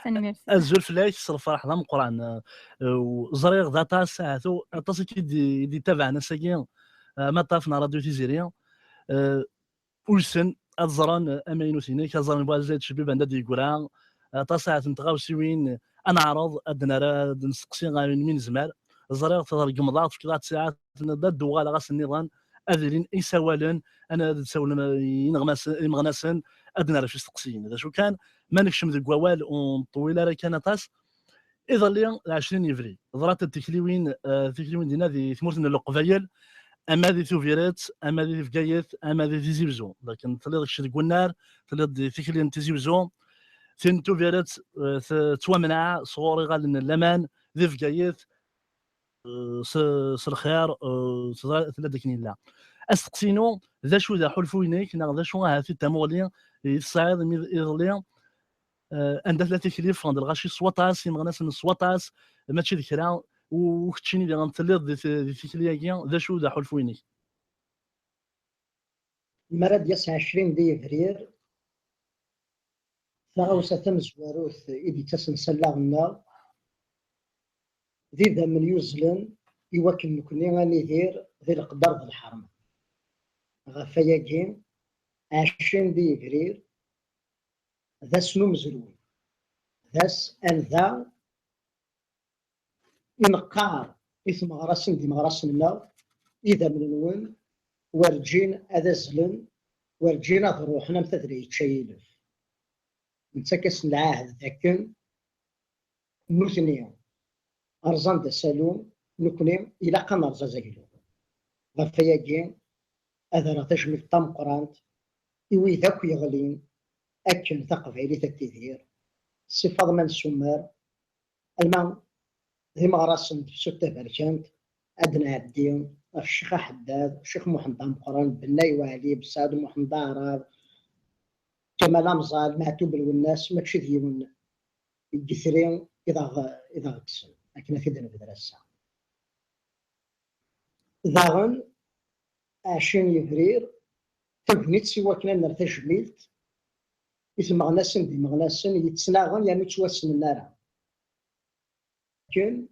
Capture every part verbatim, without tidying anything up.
Tanemmirt. Azul fell-ak, s lferḥ d ameqqran. Eh, u ẓriɣ d aṭas, ahat u-, aṭas i k-id-, i d-ittabaɛen ass-agi, eh, ma ṭṭaf neɣ Radio Tiziri. Eh, Uysen ad ẓren, eh, amaynut-inek, ad ẓren Buɛzayed Cbib anda d-yeggra. Aṭas ahat n tɣawsiwin, eh, ad neɛreḍ ad d-nerr, ad d-nesteqsi ɣer mi nezmer. Ẓriɣ tṛeggmeḍ-aɣ, tefkiḍ-aɣ ttiɛad, ad d-uɣaleɣ ass nniḍen, ad ilin isawalen, ad d-sawlen, eh, ineɣmasen, imeɣnasen, ad d-nerr f isteqsiyen. D acu kan, ma nekcem deg wawal ur nṭewwil ara kan aṭas, iḍelli, ɛecrin yebrir, ḍrant-d tikliwin, eh, tikliwin dinna di tmurt n Leqbayel, ama di Tubiret, ama di Bgayet, ama di Tizi Wezzu. Lakin telliḍ kečč deg unnar, telliḍ di tikli n Tizi Wezzu. Tin n Tubiret, eh, tettwamneɛ sɣur iɣallen n laman, di Bgayet, eh, s, s lxir, eh, tella-, tella-d akken yella. Asteqsi-inu, d acu d aḥulfu-inek, neɣ d acu ahat i d tamuɣli i tesɛiḍ imi d iḍelli, eh, anda tella tikli ffɣen-d lɣaci s waṭas, imeɣnasen s waṭas, mačči d kra, u, u keččini diɣen telliḍ di t-, di tikli-agi, d acu d aḥulfu-inek? Mi ara d-yas ɛecrin di yebrir, taɣawsa tamezwarut i d-yettasen s allaɣ-nneɣ, d idammen yuzzlen i wakken nekni ad nidir di leqder d lḥerma. Ɣef wayagi, ɛecrin di yebrir, d ass n umezruy, d ass anda i neqqar i tmeɣrasin d imeɣrasen-nneɣ, idammen-nwen werǧin ad azzlen, werǧin ad ruḥen am tadra yečča yilef. Nettak-asen lɛahed d akken nutni rẓan-d asalu, nekni ilaq ad nerẓ azaglu. Ɣef wayagi, ad rreɣ tajmilt tameqqrant i wid akk yeɣlin akken taqbaylit ad tidir, si Faḍma n Sumer, alma d imeɣrasen n tefsut taberkant, ad d-nɛeddi ɣef Ccix Aḥeddad, Ccix Muḥend Ameqqran, Bennay Waɛli, Besɛad Muḥend Aɛrab, Kamal Amẓal, Meɛtub Lwennas, mačči d yiwen n yitri i d aɣ-, i d aɣ-kksen, akken ad t-id-nebder ass-a. Daɣen, ɛecrin yebrir, tagnit i wakken ad nerr tajmilt i tmeɣnasen d imeɣnasen yettnaɣen yernu ttwassnen ara. Akken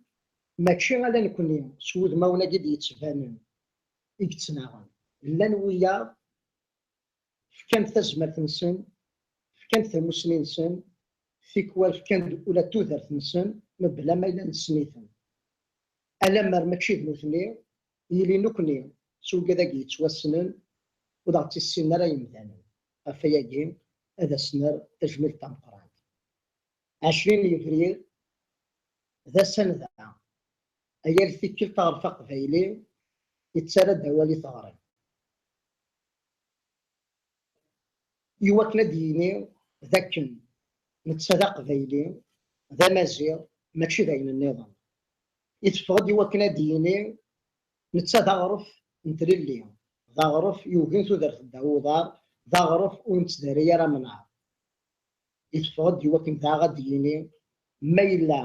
mačči ala nekni s wudmawen-agi d-yettbanen i yettnaɣen. Llan wiyaḍ fkan-d tazmert-nsen, fkan-d tamussni-nsen, tikwal fkan-d ula d tudert-nsen, mebla ma yella nessen-iten. Alammer mačči d nutni, yili nekni s wigad-agi yettwassnen, ur d aɣ-ttissinen ara yemdanen. Ɣef wayagi, ad as-nerr tajmilt tameqqrant. Ɛecrin yebrir, d ass anda, a yal tikkelt aɣref aqbayli yettarra-d awal i teɣri. I wakken ad d-yini d akken netta d aqbayli, d amaziɣ, mačči d ayen nniḍen. Iteffeɣ-d i wakken ad d-yini netta d aɣref n tlelli, d aɣref yugin tudert ddaw uḍar, d aɣref ur nettdari ara amnar. Iteffeɣ-d i wakken daɣ ad d-yini ma yella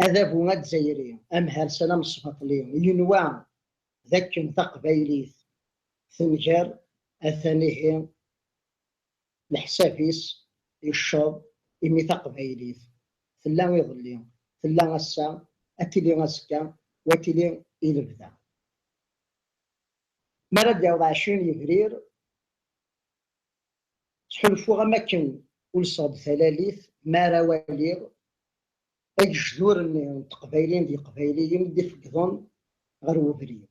adabu azzayri, amhersan amesbaṭli, yenwa d akken taqbaylit tenger, atan ihi leḥsab-is yecceḍ, imi taqbaylit tella iḍelli, tella ass-a, ad tili azekka, u ad tili i lebda. Mi ara d-yaweḍ ɛecrin yebrir, ttḥulfuɣ am akken ulseɣ-d talalit mi ara waliɣ agejdur-nni n teqbayliyin d yeqbayliyen i d-ifeggḍen ɣer webrid.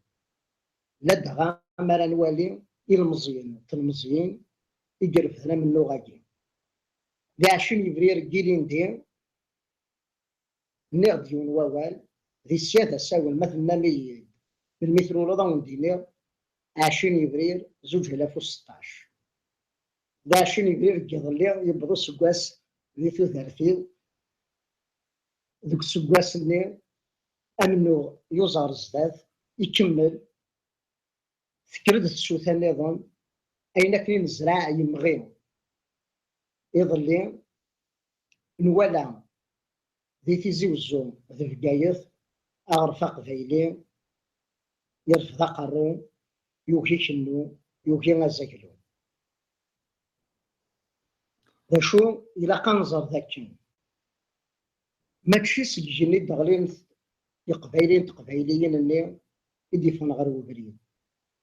Ladɣa mi ara nwali ilmeẓyen d telmeẓyin i irefden amennuɣ-agi. Di ɛecrin yebrir deg ilindi, nniɣ-d yiwen wawal, di ssyada asawen, ma tennam-iyi-d melmi tluleḍ, ad wen-d-iniɣ ɛecrin yebrir zuǧ alaf u seṭṭac. D ɛecrin yebrir deg iḍelli yewweḍ useggas di tudert-iw. Deg useggas-nni, amennuɣ yuẓ ɣer zdat, ikemmel, tekker-d tsuta nniḍen, ayen akken i nezreɛ yemɣi. Iḍelli, nwala di Tizi Wezzu d Bgayet aɣref aqbayli yerfed aqerru, yugi kennu, yugi azaglu. D D acu ilaq ad nẓer d akken mačči seg igenni d-ɣlin Iqbayliyen d Teqbayliyin-nni i d-yeffɣen ɣer webrid.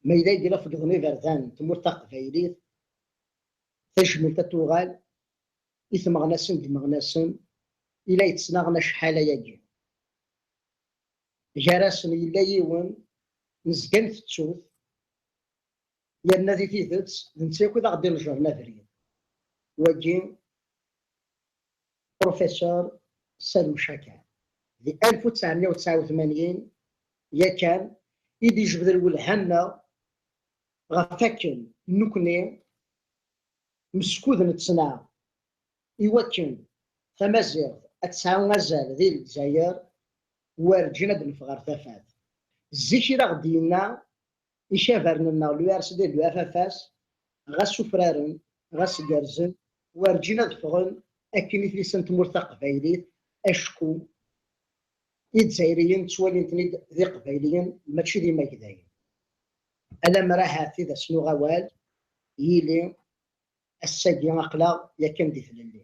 Ma yella yella feggḍen iberdan n tmurt taqbaylit, tajmilt ad tuɣal i tmeɣnasen d imeɣnasen i la yettnaɣen acḥal ayagi. Gar-asen yella yiwen nezga ntettu-t, yerna di tidet d netta akk i d aɣ-d-inejren abrid. Wagi, Professeur Salem Chaker. Di alef u tesɛemya u tesɛa u tmanyin yakan i d-ijbed lwelha-nneɣ ɣef wakken nekkni meskud nettnaɣ i wakken tamaziɣt ad tesɛu azal di Lezzayer, werǧin ad d-neffeɣ ɣer tafat. Zik i d aɣ-d-yenna icabarnen-nneɣ, l'U R S D d l'U F F S, ɣas ufraren, ɣas gerrzen, werǧin ad ffɣen akken i tlisa n tmurt taqbaylit, acku Izzayriyen ttwalin-ten-id d Iqbayliyen, mačči d imagdayen. Alammer ahat i d asen-uɣ awal, yili ass-agi aql-aɣ yakan di tlelli.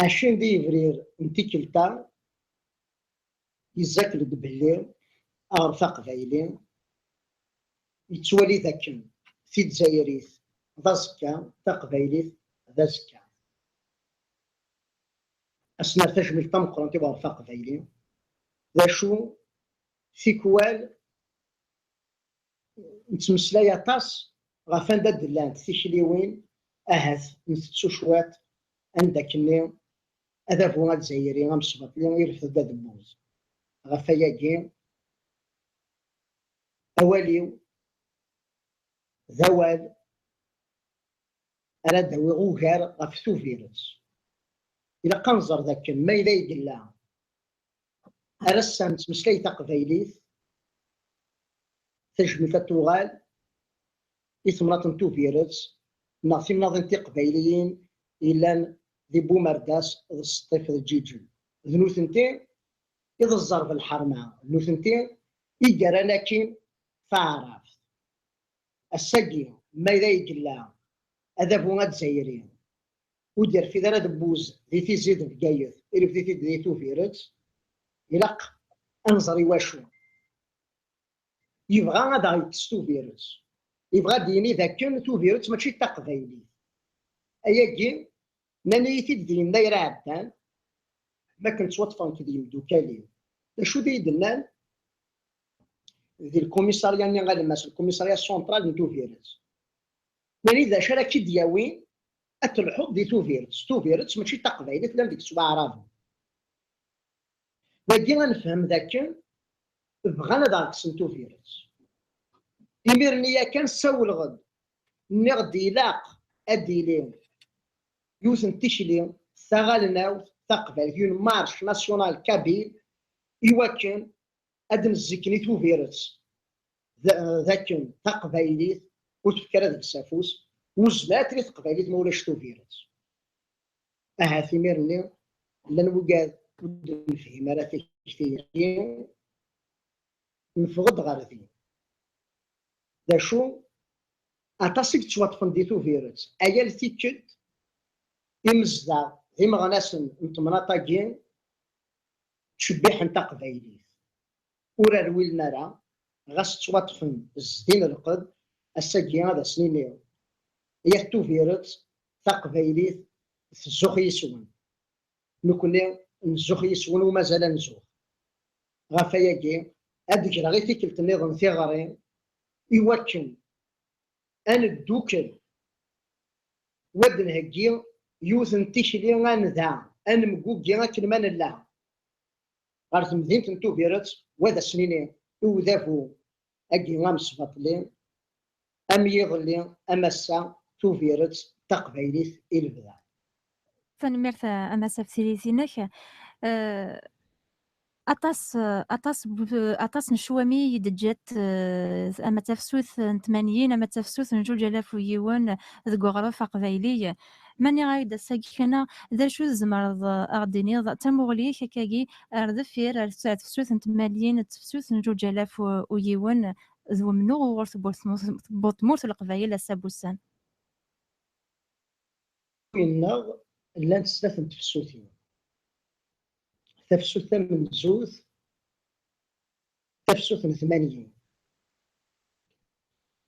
Acin di yebrir n tikkelt-a, yezzakel-d belli aɣref aqbayli yettwali dakken tidzayrit d aẓekka, taqbaylit d azekka. Ad s-nerr tajmilt tameqqrant i uɣref aqbayli. D acu tikwal nettmeslay aṭas ɣef anda d-llant tikliwin, ahat ntettu cwiṭ anda akkenni adabu azzayri amesbaṭli irfed-d adebbuz. Ɣef wayagi, awal-iw d awal ara d-awiɣ ugar ɣef Tubiret. Ilaq ad nẓer dakken ma yella i yella ar ass-a nettmeslay taqbaylit, tajmilt ad tuɣal i temnaḍt n Tubiret neɣ timnaḍin tiqbayliyin yellan di Bumerdas d Sṭif d Ǧiǧel. D nutenti i d ẓẓerb n lḥerma, d nutenti i yerran akkin taɛrabt. Ass-agi, ma yella i yella adabu azzayri ur d-yerfid ara adebbuz di Tizi d Bgayet, irfed-it-id di Tubiret, ilaq ad nẓer i wacu. Yebɣa ad aɣ-yekkes Tubiret. Yebɣa ad d-yini d akken Tubiret mačči d taqbaylit. Ayagi, nnan-iyi-t-id di yennayer iɛeddan, mi akken ttwaṭṭfeɣ nekk d yimdukal-iw. D acu i d-iyi-d-nnan? Di lkumisarya-nni alemmas, lkumisarya central n Tubiret. Nnan-iyi d acu ara k-id-yawin ad telḥuḍ di Tubiret. S Tubiret mačči d taqbaylit, llan deg-s waɛraben. Dagi ad nefhem d akken bɣan ad aɣ-kksen Tubiret. Imir-nni yakan ssawleɣ-d, nniɣ-d ilaq ad d-tili yiwet n tikli taɣelnawt taqbaylit, une marche nationale kabyle, i wakken ad d-nezzikken i Tubiret d, d akken taqbaylit ur tefka ara deg-s afus, ur tezmir ad tili teqbaylit ma ulac Tubiret. Ahat imir-nni llan wigad ur d-nefhim ara tikti-agi, neffeɣ-d ɣer din. D acu? Aṭas i yettwaṭṭfen di Tubiret, aya l tikkelt imezdaɣ d imeɣnasen n temnaḍt-agi ttcebbiḥen taqbaylit. Ur rwilen ara, ɣas ttwaṭṭfen zdin lqed, ass-agi ad asen-iniɣ, yat Tubiret, taqbaylit tezux yis-wen. Nekkni nzux yis-wen u mazal ad nzux. Ɣef ayagi, ad d-greɣ i tikkelt nniḍen tiɣri i wakken ad neddukel, u ad d-nheggi yiwet n tikli, ad nda, ad nemguggi akken ma nella ɣer temdint n Tubiret, u ad asen-nini i udabu-agi amesbaṭli, am yiḍelli, am ass-a, Tubiret d taqbaylit i lebda. Tanemmirt a, a Mass ɣef tiririt-inek. Eh, aṭas, eh, aṭas n bu-, aṭas n ccwami i d-ǧǧat, eh, ama d tafsut n tmanyin, ama d tafsut n zuǧ alaf u yiwen deg uɣref aqbayli. Ma nniɣ-ak-d ass-agi kan, d acu tzemreḍ, eh, a ɣ-d-tiniḍ d tamuɣli-k akkagi ar deffir, ar, ar tefsut n tmanyin d tefsut n zuǧ alaf u, u yiwen, d umennuɣ uɣur tewweḍ tmurt, tewweḍ tmurt n Leqbayel ass-a n wussan? Aqjun-nneɣ llant snat n tefsutin. Tafsut tamenzut, tafsut n tmanyin.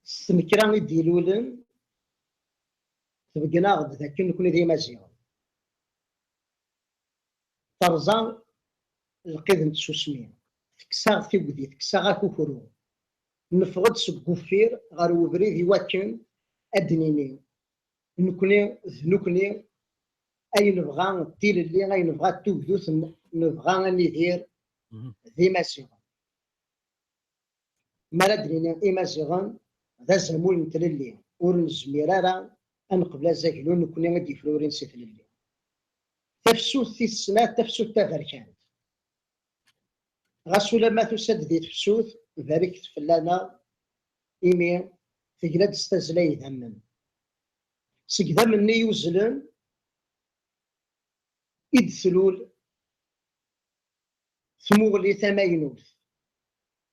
S tnekra i d-ilulen, tbeggen-aɣ-d d akken nekni d Imaziɣen. Terẓa lqid n tsusmi, tekkes-aɣ tigdi, tekkes-aɣ akukru. Neffeɣ-d seg uffir ɣer ubrid i wakken ad d-nini, nekni d nekni ay nebɣa d tilelli, ay nebɣa d tugdut, n-, nebɣa ad nidir d Imaziɣen. Mi ara d-nini Imaziɣen, d azamul n tlelli, ur nezmir ara ad neqbel azaglu nekni i d-yefrurin si tlelli. Tafsut tis snat, tafsut taberkant. Ɣas ulamma tusa-d di tefsut, barket fell-aneɣ, imi tegla-d s tazzla idammen. Seg idammen-nni yuzlen i d-tlul tmuɣli tamaynut,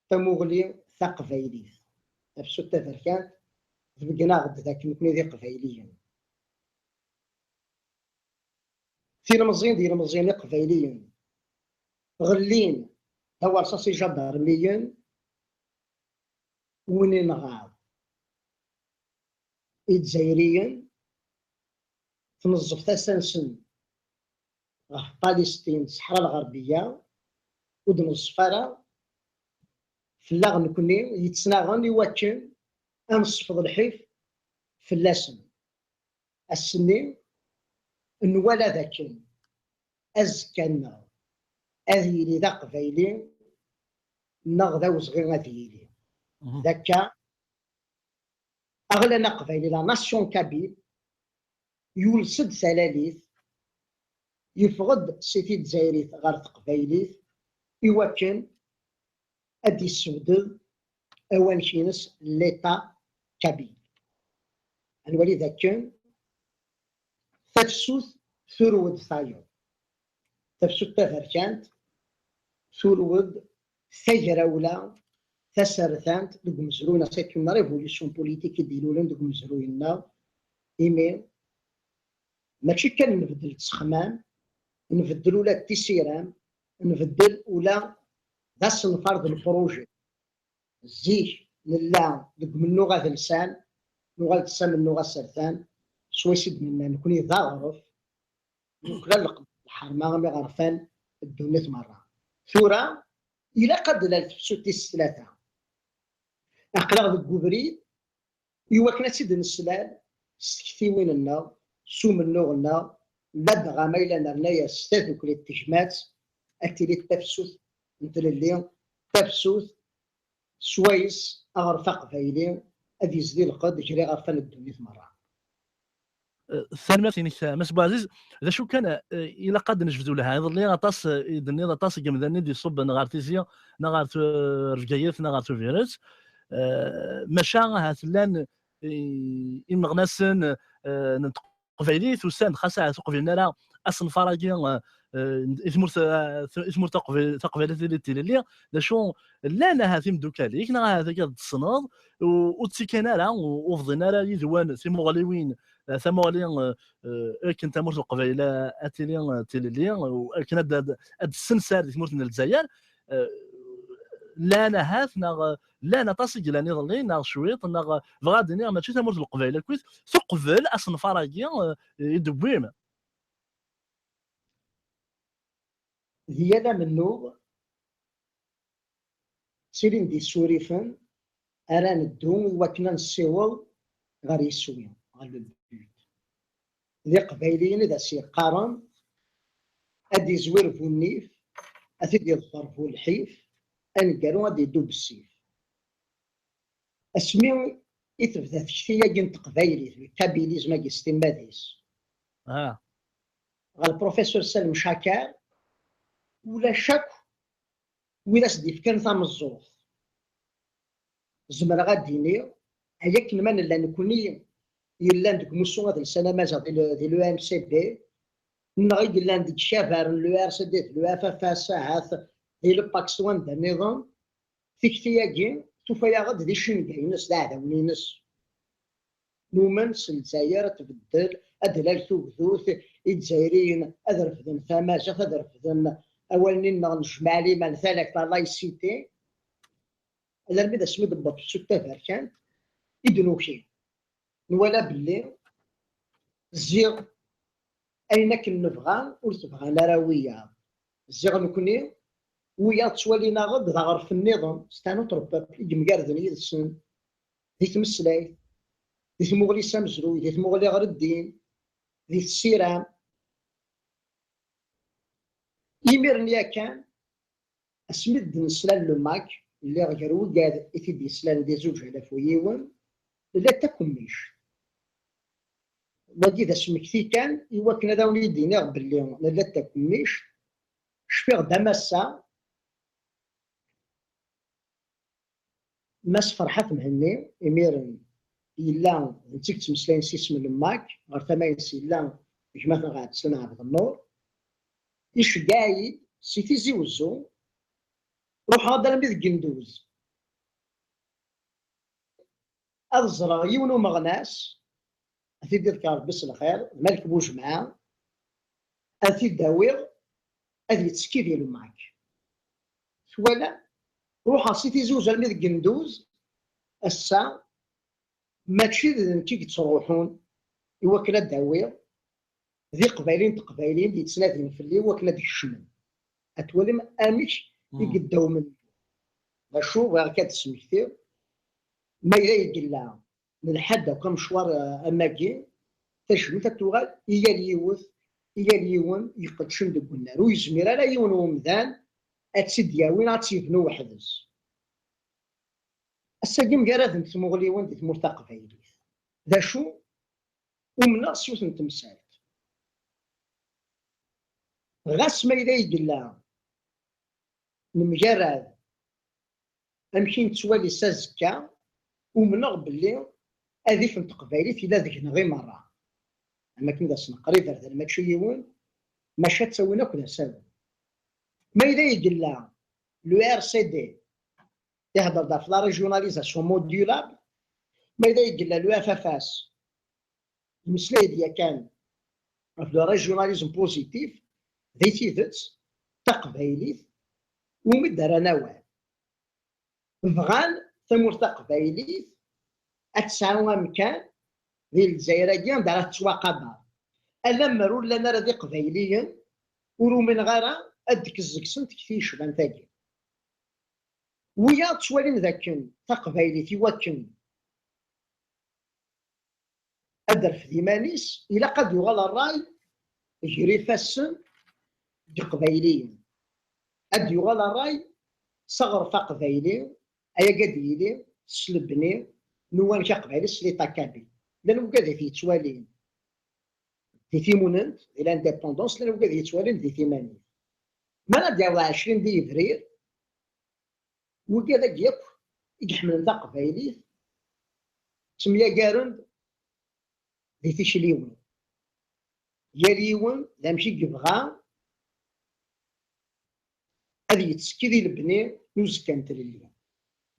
tamuɣli taqbaylit. Tafsut taberkant tbeggen-aɣ-d d akken nekni d Iqbayliyen. Tilemẓin d yilmeẓyen iqbayliyen ɣellin d awerṣaṣ ijadermiyen, win inɣaḍ Izzayriyen, tneẓẓef tasa-nsen ɣef Palestin, Ṣeḥra Lɣerbiya, ur d-neẓẓef ara fell-aɣ nekni yettnaɣen i wakken ad nesfeḍ lḥif fell-asen. Ass-nni, nwala d akken azekka-nneɣ ad yili d aqbayli neɣ d awezɣi ad yili. D akka, aɣlan aqbayli, la nation kabyle, yules-d talalit, yeffeɣ-d si tidzayrit ɣer teqbaylit, i wakken ad d-yessebded awanek-ines l'État kabyle. Ad nwali d akken tafsut turew-d tayeḍ. Tafsut taberkant turew-d tagrawla tasertant deg umezruy-nneɣ, c'est une révolution politique i d-ilulen deg umezruy-nneɣ, imi mačči kan nbeddel ttexmam, nbeddel ula d tisiram, nbeddel ula d asenfar d lprujet. Zik nella deg umennuɣ adelsan, nuɣal-d s amennuɣ asertan, swayes i d-nenna nekni d aɣref, nuklal lqedd lḥerma am iɣerfan ddunit merra. Tura, ilaq ad d-nal tefsut tis tlata. Aql-aɣ deg ubrid i wakken ad tt-id-neslal s tektiwin-nneɣ, s umennuɣ-nneɣ, ladɣa ma yella nerna-yas s tadukli d tejmaɛt, ad tili d tafsut n tlelli, tafsut swayes aɣref aqbayli ad yezdi lqedd gar iɣerfan n ddunit merra. Tanemmirt-inek, Mass Buɛziz. D acu kan, eh, ilaq ad d-nejbed lha. Iḍelli aṭas, eh, i d-tenniḍ aṭas n yemdanen i d-iṣubben ɣer Tizi, neɣ ɣer tu-, ɣer Bgayet, neɣ ɣer Tubiret. Eh, maca ahat llan, eh, imeɣnasen, eh, n teqbaylit usan-d, xas ahat ur qbilen ara asenfar-agi, eh, eh, i tmurt, eh, i tmurt taqbi-, taqbaylit i d-tilelli. D acu, llan ahat imdukal-ik, neɣ ahat akka d-tessneḍ, u-, ur ttikan ara, u-, ur bḍin ara yid-wen timuɣliwin, eh, tamuɣli, eh, eh, akken tamurt n Leqbayel a, a tili, eh, tilelli, u akken ad, ad, ad tessensar di tmurt n Lezzayer, eh, llan ahat, neɣ, eh, llan aṭas i yellan iḍelli, neɣ cwiṭ, neɣ, eh, bɣiɣ ad d-iniɣ mačči tamurt n Leqbayel akkit teqbel asenfar-agi, eh, i d-tewwim. Di yal amennuɣ, ttilin-d isurifen ara neddu i wakken ad nessiweḍ ɣer yiswi, ɣer le but. D iqbayliyen i d as-yeqqaren ad d-izwir bu nnif, ad t-id-iḍeffer bu lḥif, aneggaru ad d-iddu bessif. Asmi i tebda tekti-agi n teqbaylit, le kabylisme-agi s timmad-is, Ah, ɣer Professeur Salem Chaker, ulac akk wid as-d-yefkan tameẓẓuɣt. Zemreɣ ad d-iniɣ, ay akken ma nella nekni yellan deg umussu adelsan amaziɣ di le, di l'E M C D, neɣ i yellan deg icabar n l'E R C D, d l'E F F S, ahat di le PACS, wanda nniḍen, tikti-agi tufa-yaɣ-d d icenga-ines, d aɛdawen-ines. Numen s Lezzayer ad tbeddel, ad d-lal tugdut, Izzayriyen ad refden tamaziɣt, ad refden awal-nni-nneɣ n jmaɛ liman, talakt, la laïcité. Alarmi d asmi d-newweḍ s taberkant i d-nuki. Nwala belli ziɣ ayen akken nebɣa ur t-bɣan ara wiyaḍ. Ziɣ nekni, wiyaḍ ttwalin-aɣ-d d aɣref nniḍen, c'est un autre peuple, i yemgarden yid-sen di tmeslayt, di tmuɣli s amezruy, di tmuɣli ɣer ddin, di tessiram. Imiren yakan, asmi d-nesla Le Mac, lliɣ gar wigad i t-id-yeslan di zuǧ alaf u yiwen, nella d takemmict. Wagi d asmekti kan i wakken ad awen-id-iniɣ belli nella d takemmict. Cfiɣ-d am ass-a, Mass Ferḥat Mhenni, imiren yella d netta i yettmeslayen s yisem n Le Mac, ɣer tama-ines yella gma-tneɣ Ɛebd Slam Ɛebd Nnur, iceggeɛ-iyi-d si Tizi Wezzu, ruḥeɣ-d armi d Genduz. Ad ẓreɣ yiwen umeɣnas, ad t-id-iḍker Rebbi s lxir, d Malek Bujemɛa, ad t-id-awiɣ, ad yettekki di Le Mac. Twala, ruḥeɣ si Tizi Wezzu armi d Genduz, ass-a, mačči d nekk i yettruḥun i wakken ad d-awiɣ d iqbayliyen d teqbayliyin d-yettnadin fell-i wakken ad d-kecmen. Ad twalim amek i yedda umennuɣ. D acu bɣiɣ kan ad d-smektiɣ, ma yella i yella nelḥa-d akk amecwar, eh, am wagi, tajmilt ad tuɣal i yal yiwet, i yal yiwen iqeddcen deg unnar. Ur yezmir ara yiwen umdan ad tt-id-yawi neɣ ad tt-yebnu weḥd-s. Ass-agi mgaradent tmuɣliwin di tmurt taqbaylit. D acu? Umneɣ s yiwet n temsalt. Ɣas ma yella i yella nemgarad amek i nettwali s azekka, umneɣ belli adif n teqbaylit yella deg-neɣ i merra. Am akken d as-neqqar iberdan mačči yiwen, maca ttawin akk d asawen. Ma yella i yella le R C D, ihedder-d ɣef la régionalisation modulable, ma yella i yella le F F S, yemmeslay-d yakan ɣef le régionalisme positif, di tidet, taqbaylit, umi d-rran awal. Bɣan tamurt taqbaylit ad tesɛu amkan di Lezzayer-agi anda ara tettwaqader. Alammer ur llan ara d iqbayliyen, ur umineɣ ara ad d-tekkes deg-sen tekti yecban tagi. Wiyaḍ ttwalin d akken taqbaylit i wakken ad d-terfed iman-is, ilaq ad yuɣal ṛṛay gar ifassen n Yeqbayliyen. Ad d-yuɣal ṛṛay s aɣref aqbayli, ayagi ad d-yili s lebni n uwanek aqbayli, s l'État kabyle. Llan wigad i t-yettwalin di timunent, di l'indépendance, llan wigad i t-yettwalin di timanit. Mi ara d-yaweḍ ɛecrin di yebrir, wigad-agi akk i iḥemmlen taqbaylit ttemyagaren-d di tikliwin. Yal yiwen d amek i yebɣa ad yettekki di lebni n uzekka n tlelli.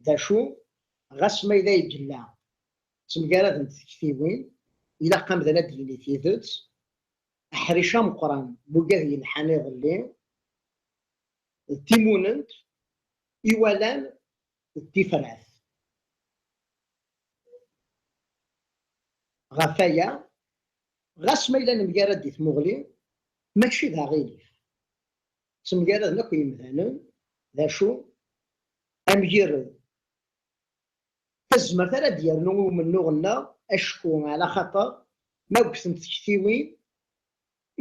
D acu, ɣas ma yella i yella ttemgaradent tektiwin, ilaq amdan ad d-yini tidet, aḥric ameqqran n wigad yelḥan iḍelli, d timunent iwalan d tifrat. Ɣef waya, ɣas ma yella nemgarad di tmuɣli, mačči d aɣilif. Ttemgaraden akk yemdanen, d acu? Amgired. Tazmert ara d-yernu i umennuɣ-nneɣ, acku ɛla xaṭer ma ggtent tektiwin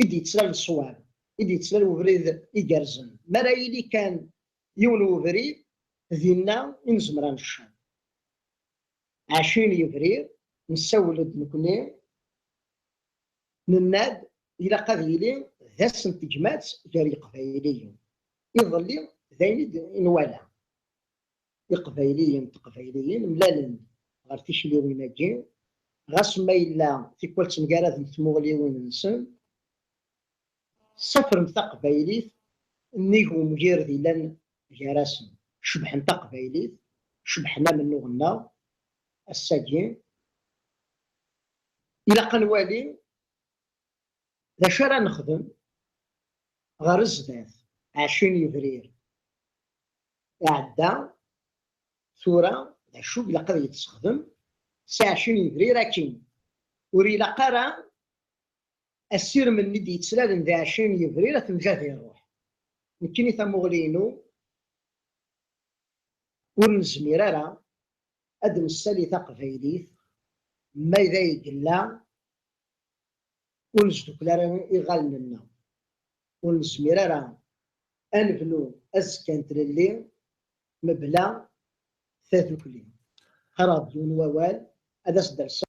i d-yettlal ṣṣwab, i d-yettlal ubrid igerrzen. Mi ara yili kan yiwen ubrid, dinna i nezmer ad necceḍ. Ɛecrin yebrir, nessawel-d nekni, nenna-d ilaq ad yili d ass n tegmat gar Yeqbayliyen. Iḍelli d ayen i d-, i nwala. Iqbayliyen d Teqbayliyin mlalen ɣer tikliwin-agi, ɣas ma yella tikwal ttemgaradent tmuɣliwin-nsen, ssafren taqbaylit nnig umgired yellan gar-asen. Cebḥen taqbaylit, cebḥen amennuɣ-nneɣ ass-agi. Ilaq ad nwali d acu ara nexdem ɣer zdat, ɛecrin yebrir iɛedda, tura d acu i ilaq ad yettexdem si ɛecrin yebrir akkin. Ur ilaq ara asirem-nni d-yettlalen di ɛecrin yebrir ad t-nǧǧ ad iruḥ. Nekkini tamuɣli-inu ur nezmir ara ad d-nessali taqbaylit ma d ay yella ur nesdukkel ara iɣallen-nneɣ. Ur nezmir ara ad nebnu azekka n tlelli mebla tadukli. Qqareɣ-d yiwen wawal ad as-d-rseɣ.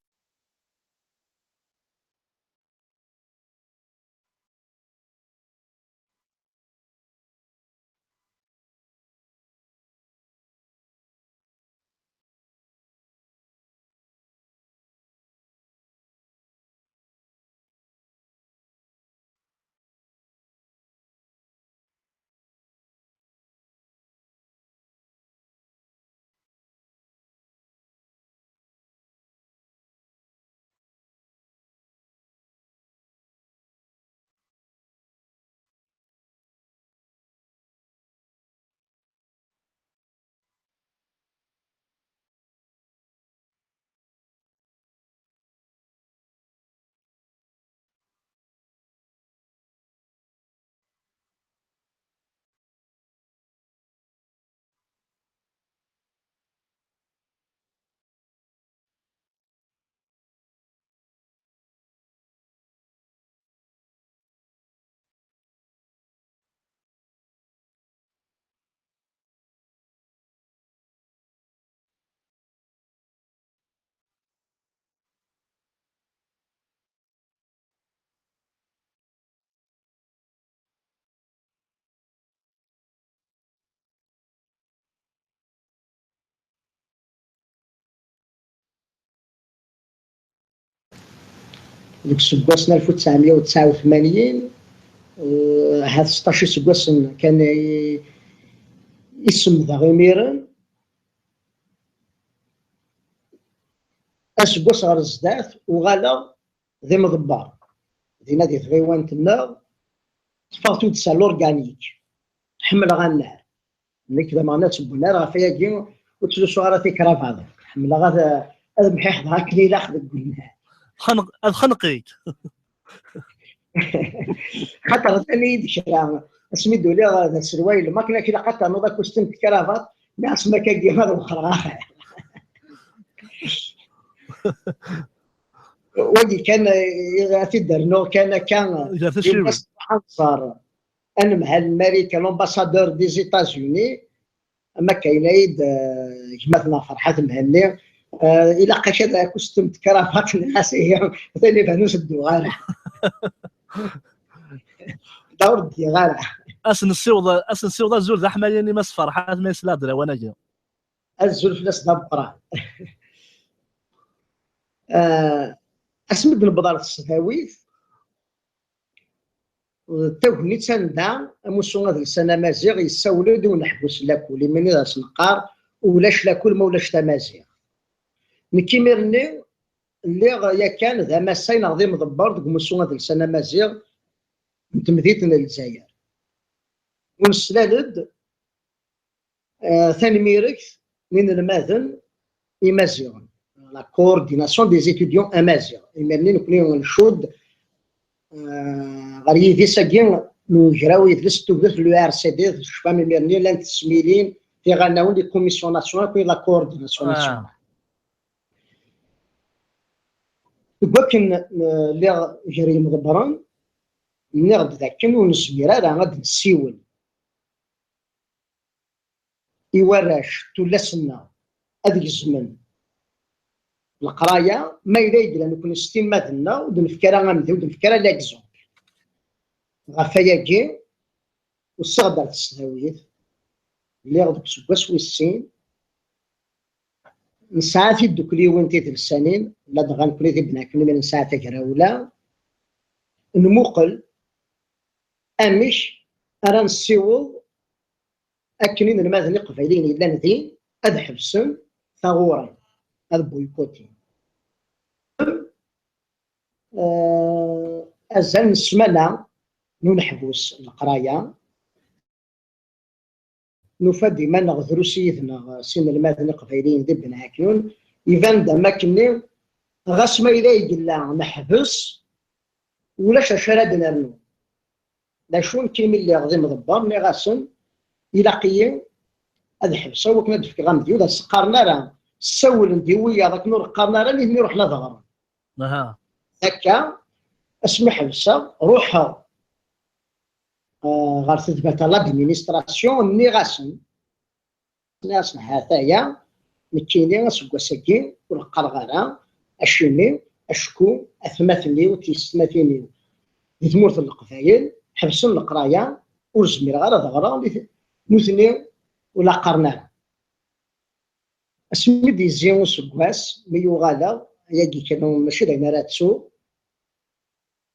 Deg useggas n alef u tesɛemya u tesɛa u tmanyin, eh, ahat seṭṭac iseggasen kan i, i semdeɣ imiren. Aseggas ɣer zdat, uɣaleɣ d imḍebber. Dinna di tɣiwant-nneɣ, teffeɣ tuddsa l'organique. Ḥemmleɣ annar. Nekk d ameɣnas n unnar, ɣef wayagi ur ttlusuɣ ara tikrabaḍ. Ḥemmleɣ ad, ad mḥiḥdeɣ akken ilaq deg unnar. Xanq-, ad xenqent. Xaṭer atan-iyi-d kra, asmi d-uliɣ d aselway n lmakla, ilaq ad ternuḍ akustim d tikrabaḍ, neɣ asmi akkagi ad wexreɣ axir. Wagi kan, eh, ad t-id-rnuɣ kan akka. Gar tacciwin. Ad nẓer anemhal n Marikan, l'ambassadeur des États-Unis, am akka yenna-yi-d, eh, gma-tneɣ Ferḥat Mhenni, eh, ilaq-ak ad akustum d kravat, nniɣ-as ihi, atan iban ur tedduɣ ara. Da ur ddiɣ ara. Ad s-nessiweḍ, ad s-nessiweḍ azul d aḥmayan i Mass Ferḥat ma yesla-d lawan-agi. Azul fell-as d ameqqran. Eh, asmi d-newweḍ ɣer tesdawit, d tagnit anda amussu adelsan amaziɣ yessawel-d i uneḥbus n lakul, imir-nni ad as-neqqar ulac lakul ma ulac tamaziɣt. Nekk imir-nni lliɣ yakan d amasay neɣ d imḍebber deg umussu adelsan amaziɣ n temdint n Lezzayer. U neslal-d, eh, tanmiregt n inelmaden imaziɣen, la coordination des étudiants amaziɣen. Imir-nni nekni ncudd, eh, ɣer yidis-agi n ugraw idles n tugdut n l'U R C D, tecfam imir-nni llant tesmilin tiɣanawen di commission nationale, puis la coordination nationale. Deg wakken, eh, lliɣ gar yimḍebbren, nniɣ-d dakken ur nezmir ara ad nessiwel i warrac tullas-nneɣ ad gezmen leqraya, ma yella yella nekkni s timmad-nneɣ ur d-nefki ara amedya, ur d-nefki ara l'exemple. Ɣef wayagi, usiɣ-d ar tesdawit, lliɣ deg useggas wis sin, nesɛa tiddukkliwin tidelsanin, ladɣa nekkni d ibnaken imi nesɛa tagrawla, nmuqel amek ara nessiweḍ akken inelmaden iqbayliyen yellan din ad ḥebsen taɣuri, ad boycottin. Eh, azal n ssmana n uneḥbus n leqraya, nufa-d iman-nneɣ drus yid-neɣ s inelmaden iqbayliyen di Ben Ɛeknun. Iban-d am akken-nni, ɣas ma yella yella neḥbes, ulac acu ara d-nernu. D acu, nekkini mi lliɣ d imḍebber, nniɣ-asen, ilaq-iyi ad ḥebseɣ wakken ad d-fkeɣ amedya, ur as-qqaren ara, ssawlen-d i wiyaḍ akken ur qqaren ara, nitni ruḥen ad ɣren. Akka, asmi ḥebseɣ, ruḥeɣ, eh, ɣer tedbalt n l'administration, nniɣ-asen, nniɣ-asen, ha-t-aya, nekkini aseggas-agi ur qqareɣ ara, acimi, acku atmaten-iw d tiyessetmatin-iw di tmurt n Leqbayel ḥebsen leqraya, ur zmireɣ ara ad ɣreɣ, nit-, nutni ur la qqaren ara. Asmi d-yezzi useggas, mi yuɣaleɣ, ayagi kan mačči d ayen ara ttuɣ,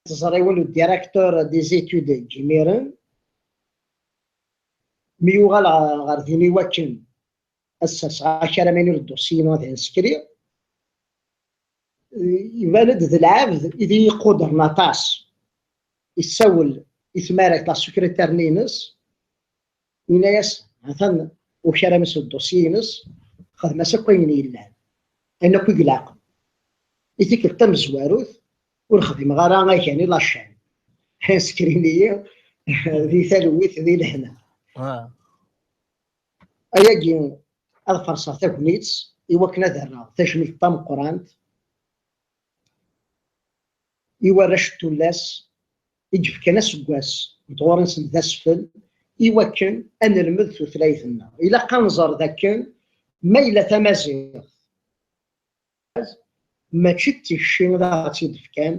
teẓriwin u directeur des études n yimiren, mi yuɣal ɣer din iwakken ad sserseɣ akaraman ur ddusiyen ad insekri, iban-d d lɛebd i d iyi-iqudren aṭas. Issawel i tmaragt, la secrétaire-nni-ines, yenna-yas, ha-t-an ukaraman s ddusiyen-ines, xdem-as akk ayen yellan, ayen akk i ilaqen. I tikkelt tamezwarut, ur xdimeɣ ara agan i lacan. Insekrin-iyi di talwit, di lehna. Ayagi, ad ferṣeɣ tagnit i wakken ad rreɣ tajmilt tameqqrant i warrac n tullas i yefkan aseggas n tɣuri-nsen d asfel i wakken ad nelmed tutlayt-nneɣ. Ilaq ad nẓer dakken ma yella tamaziɣt mačči d tikci i aɣ-tt-id-fkan,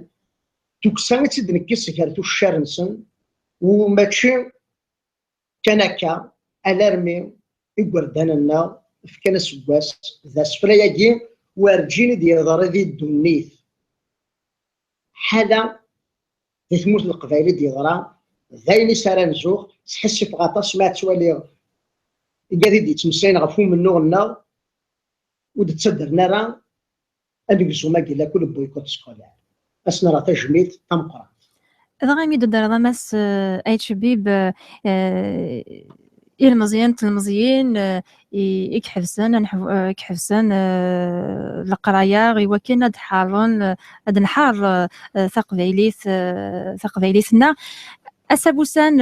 tukksa i tt-id-nekkes gar tuccar-nsen, u mačči kan akka, alarmi igerdan-nneɣ fkan aseggas d asfel. Ayagi werǧin i d-yeḍra di ddunit. Ḥala di tmurt n Leqbayel i d-yeḍra, d ayen i s ara nzux, sḥissifeɣ aṭas mi ad ttwaliɣ igad i d-yettmeslayen ɣef umennuɣ-nneɣ, ur d-ttaddren ara anegzum-agi, lakul n boycott scolaire. Ad sen-rreɣ tajmilt tameqqrant. Dɣa imi d-tedreḍ a Mass, eh, H. Bib, eh, eh, ilmeẓyen d tlemẓyin, eh, i, i iḥebsen, ad neḥb-, eh, i iḥebsen, eh, leqraya i wakken ad ḥarren, eh, ad nḥar, eh, taqbaylit, eh, taqbaylit-nneɣ. Ass-a n wussan,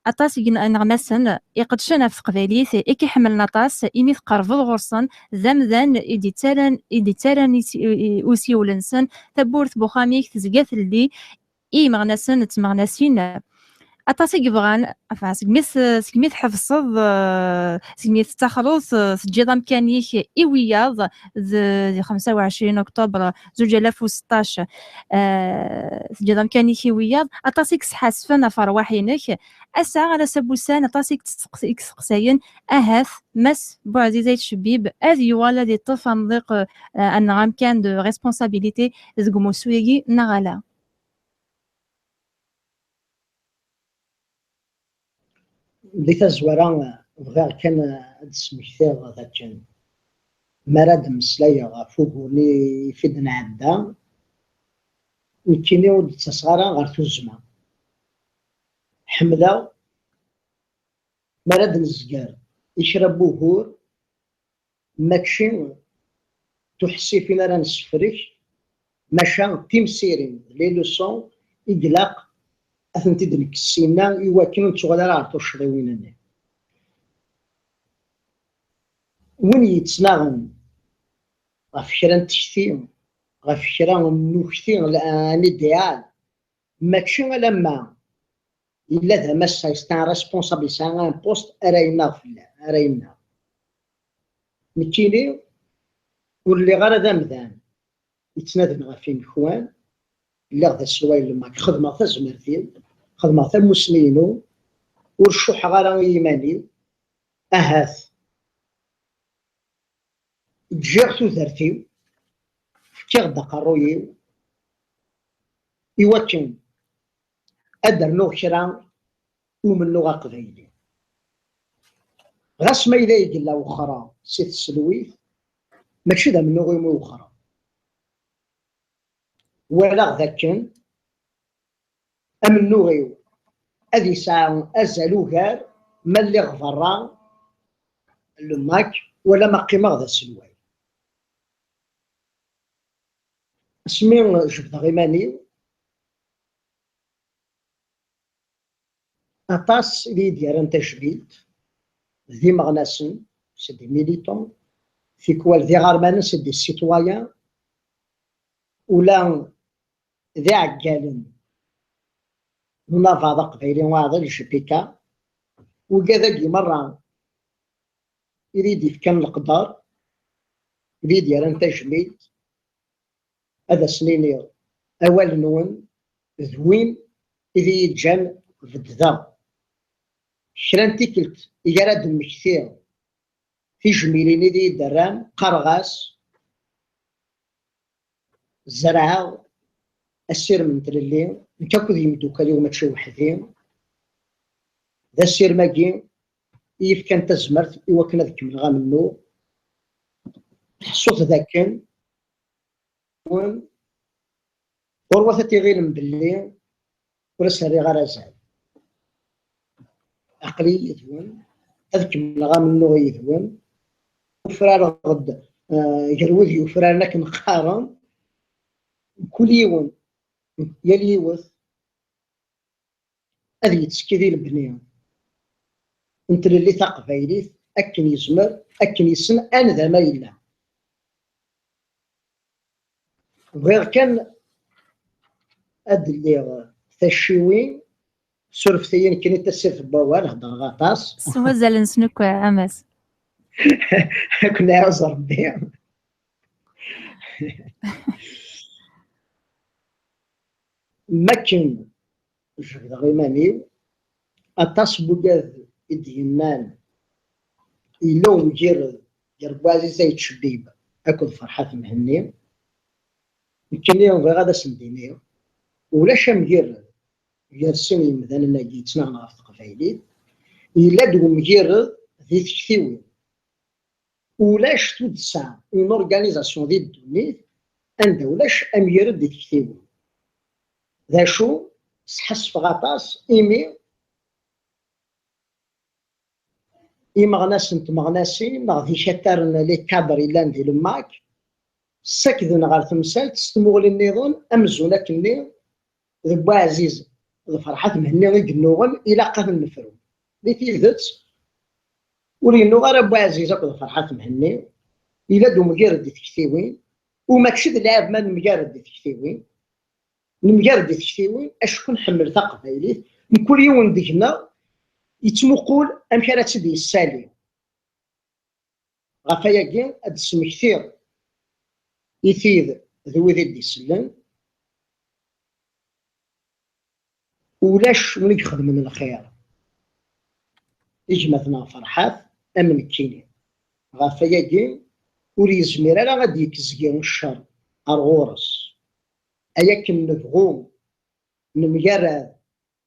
aṭas n yineɣmasen iqeddcen ɣef teqbaylit i k-iḥemmlen aṭas, imi tqerrbeḍ ɣur-sen, d amdan i d-yettarran, i d-yettarran i, i, i usiwel-nsen, tawwurt n uxxam-ik tezga telli i yimeɣnasen d tmeɣnasin. Aṭas i yebɣan, enfin, segmi t-, segmi tḥebseḍ, eh, segmi tettaxreḍ, eh, teǧǧiḍ amkan-ik i wiyaḍ, d, di xemsa u ɛecrin oktober zuǧ alaf u seṭṭac, eh, teǧǧiḍ amkan-ik i wiyaḍ, aṭas i yesḥasfen ɣef rrwaḥ-inek. Ass-a, ar ass-a n wussan, aṭas i yesteqs-, i yesteqsayen, ahat Mass Buɛziz Ayt Cebbib ad yuɣal ad iṭṭef amḍiq, eh, neɣ amkan de responsabilité deg umussu-agi neɣ ala? Di tazwara, bɣiɣ kan ad d-smektiɣ d akken mi ara d-mmeslayeɣ ɣef ugur-nni i d-nɛedda, nekkini ur d-ttaseɣ ara ɣer tuzzma. Ḥemmleɣ mi ara d-nezger i kra n wugur, mačči tuḥsifin ara nessefrek, maca timsirin d les leçons i ilaq ad tent-id-nekkes syenna i wakken ur nettuɣal ara ɣer tuccḍiwin-nni. Win yettnaɣen ɣef kra n tekti, ɣef kra n ukti, un idéal, mačči alamma yella d amassay, c'est un responsable, yesɛa un poste ara yennaɣ fell-, ara yennaɣ. Nekkini ur lliɣ ara d amdan yettnadin ɣef inekwan, lliɣ d aselway n lmak, xedmeɣ tazmert-iw, xedmeɣ tamusni-inu, ur cuḥḥeɣ ara i yiman-iw, ahat ǧǧiɣ tudert-iw, fkiɣ-d aqerruy-iw i wakken ad d-rnuɣ kra umennuɣ aqbayli. Ɣas ma yella i yella wexxreɣ si tselwit, mačči d amennuɣ-iw i wexxreɣ. walaɣ dakken amennuɣ-iw ad yesɛu azal ugar ma lliɣ berra le MAK wala ma qqimeɣ d aselway. Asmi jebdeɣ iman-iw, aṭas i yi-d-yerran tajmilt, d imeɣnasen, c'est des militants, tikwal d iɣermanen, c'est des citoyens, ula d iɛeggalen n unabaḍ aqbayli uɛḍil, J P K, wigad-agi merra i d-yefkan leqder, i d-yerran tajmilt, ad asen-iniɣ awal-nwen d win i d iyi-ǧǧan beddeɣ. Kra n tikkelt i ara d-mmektiɣ tijmilin i d iyi-d-rran, qqareɣ-as, zerɛeɣ asirem n tlelli, nekk akked yimeddukal-iw, mačči weḥd-i. D asirem-agi i yi-fkan tazmert i wakken ad kemmleɣ amennuɣ. Ḥṣut dakken ɣur-wat ad tiɣilem belli ur as-rriɣ ara azal. Aql-iyi yid-wen, ad kemmleɣ amennuɣ yid-wen. Ufrareɣ-d, eh, gar wid yufraren akken qqaren, kul yiwen, yal yiwet, ad yettekki di lebni n tlelli taqbaylit akken yezmer, akken yessen, anda ma yella. Bɣiɣ kan ad d-lliɣ tacciwin, surfet-iyi nekkini tasirt n wawal, heddreɣ aṭas. S wazal-nsen akk, a Mass. Ad ken-iɛuz Rebbi. Makken jebdeɣ iman-iw, aṭas n wigad i d-yennan yella umgired gar Buɛziz Ayt Cbib akked Ferḥat Mhenni. Nekkini bɣiɣ ad asen-d-iniɣ, ulac amgired gar sin yemdanen-agi yettnaɣen ɣef teqbaylit. Yella-d umgired di tektiwin. Ulac tuddsa, une organisation di ddunit, anda ulac amgired di tektiwin. D acu? Sḥassfeɣ aṭas imi imeɣnasen n tmeɣnasin neɣ d ikattaren, les cadres yellan di le MAK, ssakden ɣer temsalt s tmuɣli nniḍen amzun akkenni d Buɛziz d Ferḥat Mhenni i yennuɣen, ilaq ad ten-nefru. Di tidet, ur yennuɣ ara Buɛziz akked Ferḥat Mhenni, yella-d umgired di tektiwin, u mačči d lɛib ma nemgared di tektiwin. Nemgared di tektiwin, acku nḥemmel taqbaylit, mkul yiwen deg-neɣ yettmuqul amek ara tt-id-yessali. Ɣef wayagi, ad d-smektiɣ i tid d wid i d-isellen, ulac win i ixedmen lxir i gma-tneɣ Ferḥat am nekkini. Ɣef wayagi, ur yezmir ara ad d-yekk zgi ccer ar ɣur-s. Ay akken nebɣu nemgarad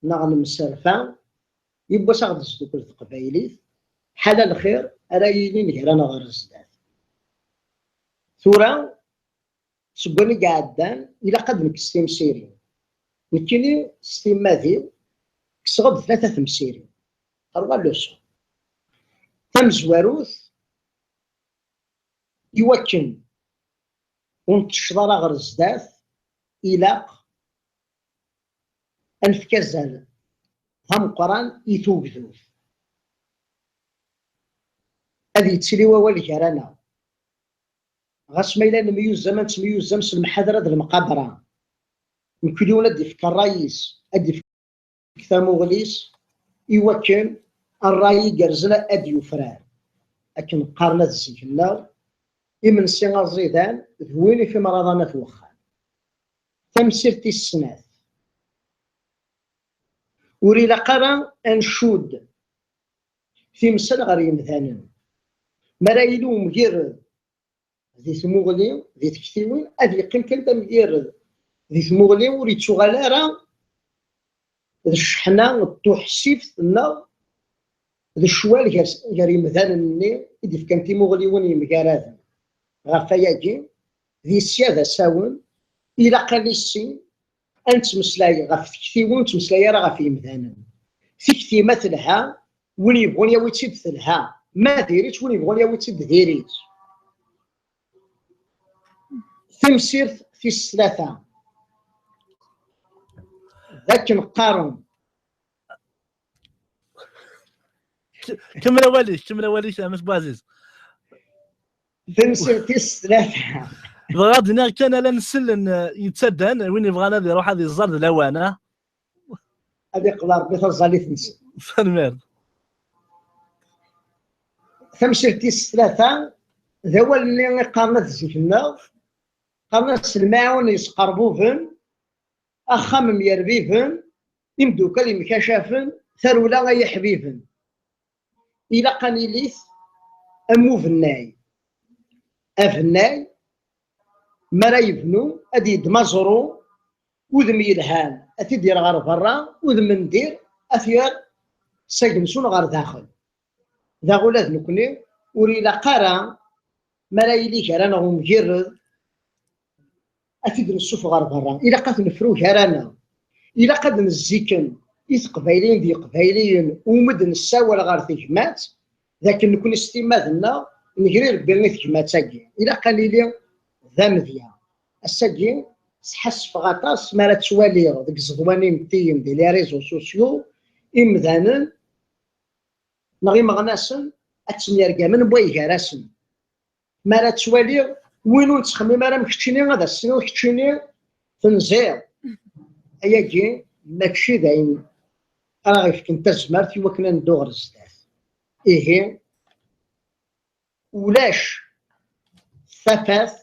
neɣ nemserfa, yiwwas ad ɣ-d-tesdukkel teqbaylit, ḥala lxir ara yilin gar-aneɣ ɣer zdat. Tura, seg wanni i iɛeddan, ilaq ad nekkes timsirin. Nekkini, s timmad-iw, kkseɣ-d tlata temsirin. Trois leçons. Tamezwarut, iwakken ur nettecceḍ ara ɣer zdat, ilaq ad nefk azal d ameqqran i tugdut. Ad yettili wawal gar-aneɣ. Ɣas ma yella nemyuzzam, ad nettemyuzzam s lemḥadra d lemqabra. Mkul yiwen ad d-ifk ṛṛay-is, ad d-ifk tamuɣli-s, iwakken ṛṛay igerrzen ad d-yufrar. Akken qqaren at zik-nneɣ, imensi aẓidan d win i t-imraḍen at wexxam. Tamsirt tis snat. Ur ilaq ara ad ncudd timsal ɣer yemdanen. Mi ara yili umgired di tmuɣli, di tektiwin, ad yeqqim kan d amgired di tmuɣli, ur yettuɣal ara d cceḥna n tuḥsift neɣ d ccwal gar, gar yemdanen-nni i d-ifkan timuɣliwin yemgaraden. Ɣef wayagi, di sya d asawen, Ilaq ad nissin ad nettmeslay ɣef tektiwin, ur nettmeslay ara ɣef yimdanen. Tikti ma telha, win yebɣun yawi-tt-id telha, ma diri-tt, win yebɣun yawi-tt-id diri-tt. Tamsirt tis tlata, d akken qqaren. Kemmel awal-ik, kemmel awal-ik a Mass Buɛziz. Tamsirt tis tlata. Bɣiɣ ad d-iniɣ kan ala nsellen, eh, yettadan, win yebɣan ad iruḥ ad iẓẓal d lawan, ah. Ad iqḍeɛ Rebbi taẓallit-nsen. Tanemmirt. Tamsirt tis tlata, d awal-nni i qqaren at zik-nneɣ, qqaren-as lmaɛun yesqerbuben, axxam myerbiben, imdukal yemkacafen, tarewla ay iḥbiben. Ilaq ad nilit am ubennay. Abennay, mi ara yebnu, ad yeddem aẓru, udem yelhan, ad t-id-yerr ɣer berra, udem n dir, ad t-yerr s agensun ɣer daxel. Daɣ ula d nekni, ur ilaq ara, mi ara yili gar-aneɣ umgirred, ad t-id-nessufeɣ ɣer berra. Ilaq ad t-nefru gar-aneɣ. Ilaq ad nezzikem i teqbayliyin d yeqbayliyen umi d-nessawal ɣer tegmat, d akken nekni s timmad-nneɣ negri Rebbi i tegmat-agi. Ilaq ad nili d amedya. Ass-agi, sḥassfeɣ aṭas mi ara ttwaliɣ deg iẓeḍwan imettiyen di les réseaux sociaux imdanen neɣ imeɣnasen ad ttemyergamen way gar-asen. Mi ara ttwaliɣ win ur nettxemmim ara am keččini, ad as-tiniḍ keččini tenziḍ. Ayagi mačči d ayen ara ɣ-yefken tazmert i wakken ad neddu ɣer zdat. Ihi, ulac tafat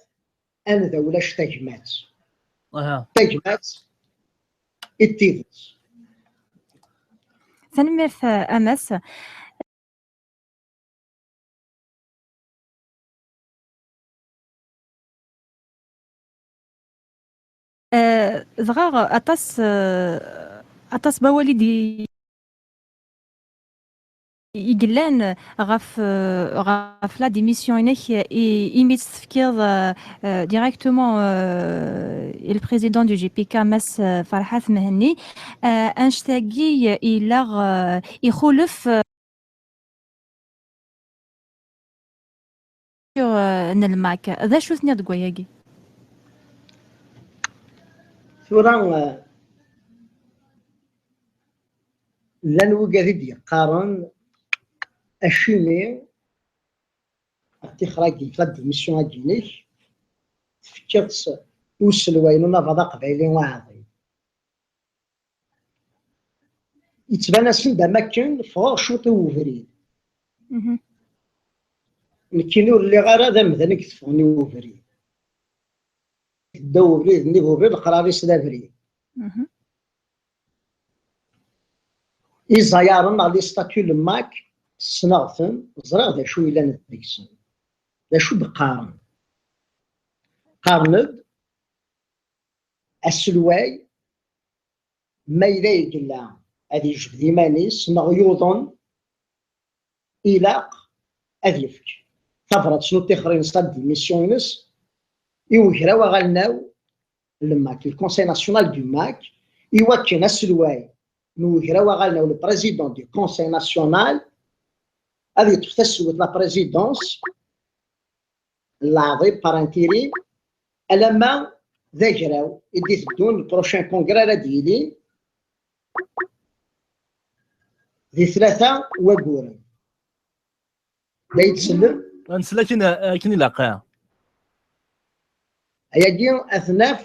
anda ulac tagmat. Aha. Tagmat i d tidet. Tanemmirt a Mass. Eh, dɣa aṭas, eh, aṭas n wawal i d i yellan ɣef, eh, ɣef la démission-inek i, imi tt-tefkiḍ, eh, eh, directement, eh, i le président du G P K, Mass, eh, Ferḥat Mhenni. Eh, annect-agi yella, eh, ixulef, eh, eh, n lmak. D acu tenniḍ deg wayagi? Tura, eh, llan wigad i d-yeqqaren acimi ṭixer-agi, la démission-agi-inek, tefkiḍ-tt i uselway n unabaḍ aqbayli uɛḍil. Yettban-asen-d am akken ffɣeɣ cwiṭ i ubrid. Mhm. Nekkini ur lliɣ ara d amdan i iteffɣen i ubrid. Ddaw ubrid, nnig ubrid, leqrar-is d abrid. Mhm. Izayaṛen neɣ les statuts n le MAK, ssneɣ-ten, ẓriɣ d acu yellan deg-sen. D acu d-qqaren? Qqaren-d aselway, ma yella yella ad yejbed iman-is neɣ yuḍen, ilaq ad yefk tabrat n uṭixer-ines, la démission-ines, i ugraw aɣelnaw n le MAK, le Conseil National du MAK, i wakken aselway n ugraw aɣelnaw, le président du Conseil National, ad yeṭṭef taselwit, la présidence, n leɛḍil par intérim, alamma d agraw i d-iteddun, le prochain congrès ara d-yilin di tlata wagguren. D ay tsellem? Ad nsel akken, akken ilaq. Ayagi ad t-naf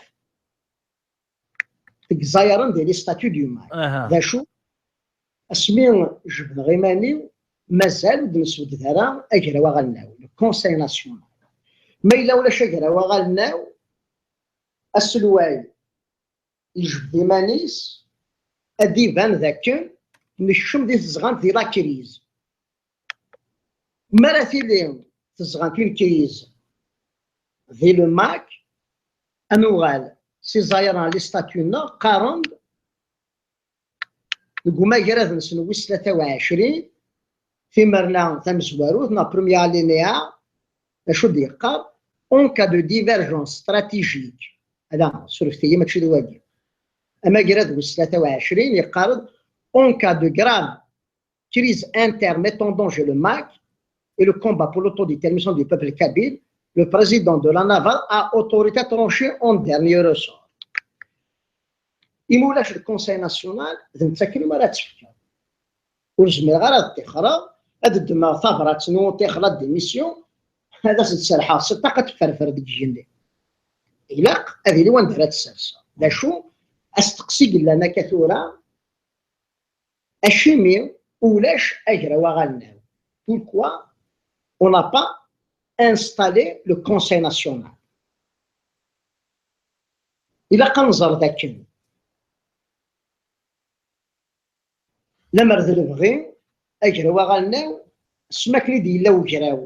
deg Izayaṛen di les statuts du MAK. Aha. D acu? Asmi jebdeɣ iman-iw, mazal ur d-nesbeddet ara agraw aɣelnaw, le Conseil National. Ma yella ulac agraw aɣelnaw, aselway yejbed iman-is, ad d-iban d akken nekcem di tezɣant, di la crise. Mi ara tili tezɣant, une crise, di le MAK, ad nuɣal s Izayaṛen, les statuts-nneɣ, qqaren-d deg umagrad-nsen wis tlata u ɛecrin, timerna tamezwarut, neɣ premier alinéa, d acu d-yeqqar? En cas de divergence stratégique Ala, surfet-iyi, mačči d wagi. Amagrad wis tlata u ɛecrin yeqqar-d: En cas de grave crise interne mettant en danger le MAK et le combat pour l'autodétermination du peuple kabyle, le président de la Navarre a autorité à trancher en dernier ressort. Imi ulac le Conseil national, d netta kan umi ara tefkeḍ. Ur zmireɣ ara ad ṭṭixreɣ, ad ddmeɣ tabrat-inu, ṭṭixer la démission, ad as-d-serḥeɣ s ṭṭaq ad tefferfer deg igenni. Ilaq ad yili wanda ara tt-serseɣ. D acu asteqsi yellan akka tura? Acimi ulac agraw aɣelnaw? Pourquoi on n'a pas installé le Conseil national? Ilaq ad nẓer dakken lemmer d lebɣi, agraw aɣelnaw, s makken i d-yella ugraw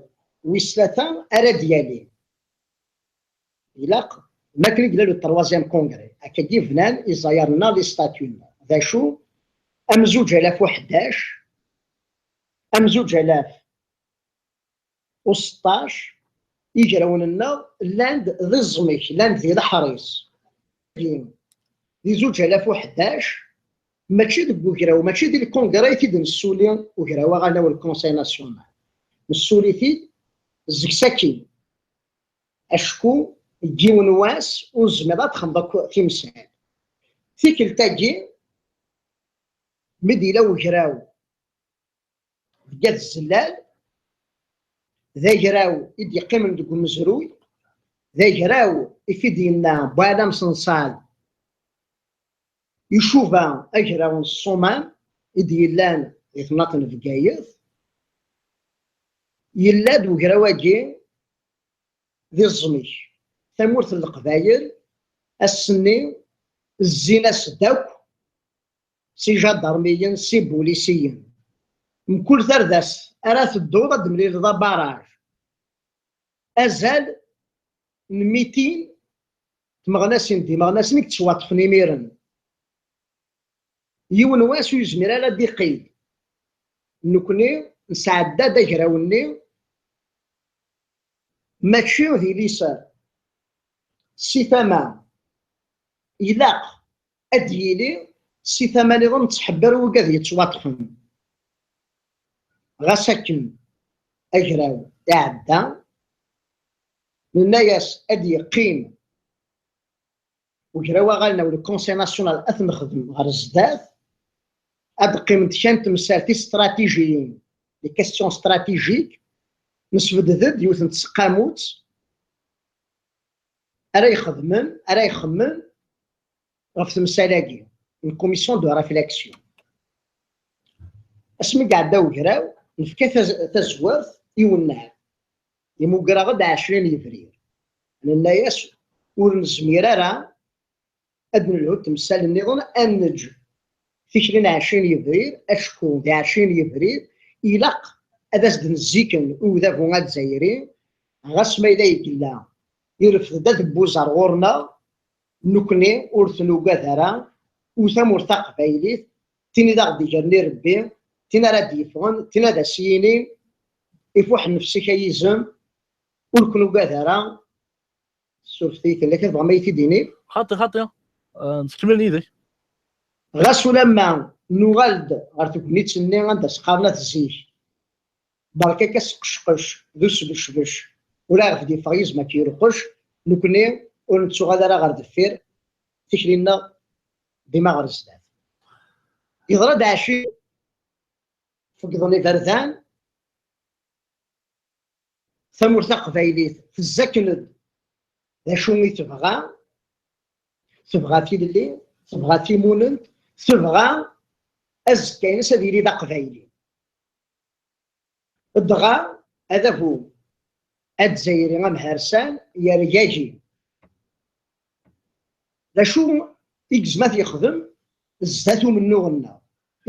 wis tlata ara d-yalin. Ilaq, makken i yella le troisième congrès, akkagi bnan iẓayar-nneɣ, les statuts-nneɣ. D acu? Am zuǧ alaf u ḥdac, am zuǧ alaf u seṭṭac, igrawen-nneɣ llan-d d iẓmek, llan-d di leḥris. Di zuǧ alaf u ḥdac, mačči deg ugraw, mačči di lkungra i t-id-nessuli ugraw aɣelnaw, le Conseil national. Nessuli-t-id zeg sakin. Acku deg yiwen wass ur tezmireḍ ad txedmeḍ akk timsal. Tikkelt-agi, mi d-yella ugraw deg At Zellal, d agraw i d-yeqqimen deg umezruy, d agraw i t-id-yenna Buɛlam Senṣal, icuba agraw n Ṣṣumam i d-yellan di temnaḍt n Bgayet. Yella-d ugraw-agi d iẓmek. Tamurt n Leqbayel, ass-nni, zzin-as-d akk s ijadarmiyen, s ibulisiyen. Mkul tardast ara tedduḍ ad d-temlileḍ abaraj. Azal n mitin tmeɣnasin d imeɣnasen i yettwaṭṭfen imiren. Yiwen wass ur yezmir ara ad d-iqqim. Nekkni nesɛedda-d agraw-nni, mačči di liser. Si tama, ilaq ad d-yili, si tama niḍen nettḥebbiṛ wigad yettwaṭṭfen. Ɣas akken agraw iɛedda, nenna-yas ad yeqqim ugraw aɣelnaw, le Conseil national, ad t-nexdem ɣer zdat, ad d-qqiment kan temsal, tistratejiyin, les questions stratégiques, nesbedd-d yiwet n tseqqamut ara ixedmen, ara ixemmen ɣef temsal-agi, une commission de réflexion. Asmi i iɛedda ugraw, nefka taz-, tazwart i wennar. Imugger-aɣ-d ɛecrin yebrir. Nenna-yas ur nezmir ara ad nelhu d temsal nniḍen, ad neǧǧ tikli n ɛecrin yebrir, acku di ɛecrin yebrir ilaq ad as-d-nezziken i udabu azzayri, ɣas ma yella yella irfed-d adebbuz ar ɣur-neɣ, nekkni ur t-nugad ara, u tamurt taqbaylit, tin i d aɣ-d-igren i Rebbi, tin ara d-yeffɣen, tin ad as-yinin: ifuḥ nnefs-ik ay izem, ur k-nugad ara, surfet-iyi kan, tebɣam ad iyi-t-id-tini? Xaṭi, xaṭi. Ah, nsekmel yid-k. Ɣas ulamma nuɣal-d ɣer tegnit-nni anda s-qqaren at zik, berka-k asqecqec d usbecbec, ur aɣ-d-iffeɣ yizem ad k-yelqec, nekkni ur nettuɣal ara ɣer deffir, tikli-nneɣ dima ɣer zdat. Yeḍra-d ɛecrin, feggḍen iberdan, tamurt taqbaylit tezzaken-d d acu i tebɣa, tebɣa tilelli, tebɣa timunent, tebɣa azekka-ines ad yili d aqbayli. Dɣa adabu azzayri amharsan yergagi. D acu i yezmer ad t-yexdem zdat umennuɣ-nneɣ?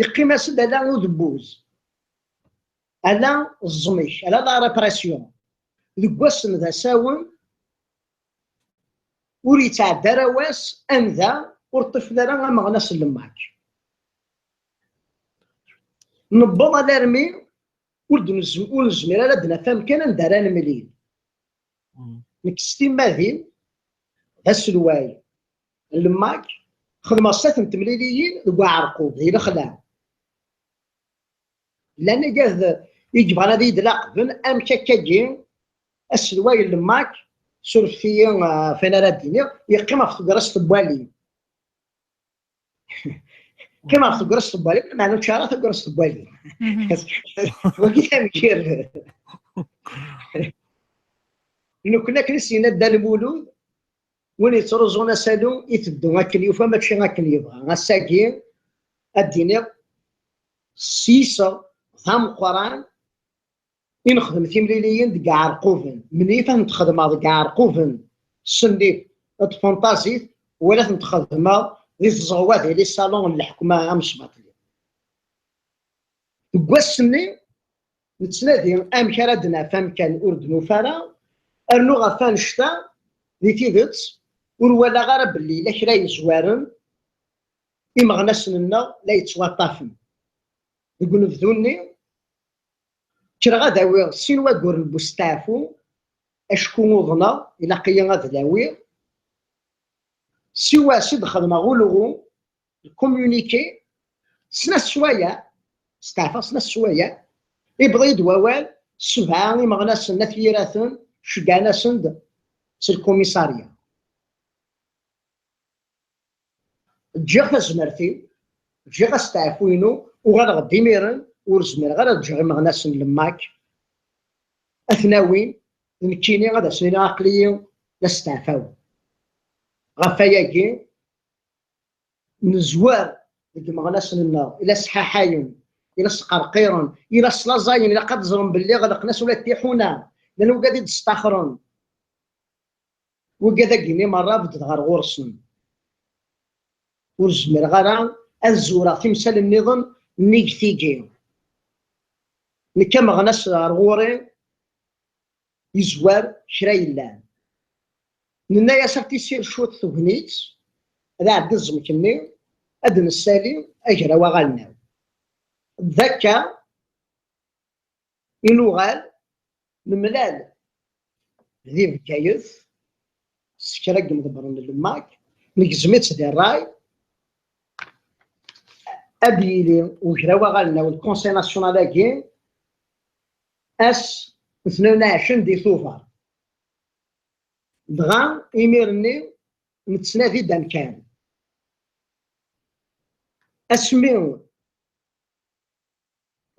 Yeqqim-as-d ala udebbuz, ala ẓẓmek, ala la répression. Deg wass n d asawen, ur yettɛedda ara wass anda ur ṭṭifen ara ameɣnas n lemmak. Newweḍ alarmi ur d-nezm-, ur nezmir ara ad d-naf amkan anda ara nemlil. Mm. Nekk s timmad-im, d aselway, Lemmak, xedmeɣ snat n temliliyin deg uɛerqub, di lexla. Llan igad i yebɣan ad iyi-d-laqben, amek akkagi aselway n Lemmak, surfet-iyi, ah, ɣef wayen ara d-iniɣ, yeqqim ɣef tegrest n wali. Qqim ɣef tegrest n wali, meɛna ur ččiɣ ara tagrest n wali. Wagi d amgired. Nekkni akken i s-yenna Dda Lmulud, win yettruẓun asalu iteddu akken yufa, mačči akken yebɣa. Ass-agi, ad d-iniɣ, s yiseɣ d ameqqran i nexdem timliliyin deg Iɛerquben. Menyif ad tent-xedmeɣ deg Iɛerquben s nnif d tfunṭazit, wala ad tent-xedmeɣ di tẓegwa, di les salons n leḥkuma amecbaṭli. Deg wass-nni, nettnadi amek ara d-naf amkan ur d-nufi ara, rnu ɣef annect-a, di tidet, ur walaɣ ara belli yella kra yezwaren imeɣnasen-nneɣ la yettwaṭṭafen. Deg unebdu-nni, kkreɣ ad awiɣ sin wagguren n usteɛfu, acku uḍneɣ, ilaq-iyi ad l-awiɣ. Siwa s i d-xedmeɣ ulɣu, le communiqué, snat sswayeɛ, steɛfeɣ snat sswayeɛ, iwweḍ-iyi-d wawal, sebɛa imeɣnasen n At Yiraten ceggɛen-asen-d s lkumisarya. Ǧǧiɣ tazmert-iw, ǧǧiɣ asteɛfu-inu, uɣaleɣ-d imiren, ur zmireɣ ara ad ǧǧeɣ imeɣnasen n Lemmak ad ten-awin, d nekkini ad asen-iniɣ aql-iyi la steɛfawen. Ɣef wayagi, nezwar deg imeɣnasen-nneɣ i la sḥaḥayen, i la sqerqiren, i la slaẓayen, ilaq ad ẓren belli ɣelqen-as ula d tiḥuna, llan wigad i d-sṭaxren. Wigad-agi-nni merra beddeɣ ɣer ɣur-sen. Ur zmireɣ ara ad zureɣ timsal nniḍen nnig tigi. Nekk ameɣnas ɣer ɣur-i yezwar kra yellan. Nenna-yas ad tissir cwiṭ tegnit, ad iɛeddi ẓẓmek-nni, ad d-nessali agraw aɣalnaw. D akka i nuɣal nemlal di Bgayet s kra n yimḍebbren n Lemmak, negzem-itt di ṛṛay, ad d-yili ugraw aɣalnaw, le Conseil national-agi, ass n tnin u ɛecrin di Tubeṛ. Dɣa imir-nni nettnadi-d amkan. Asmi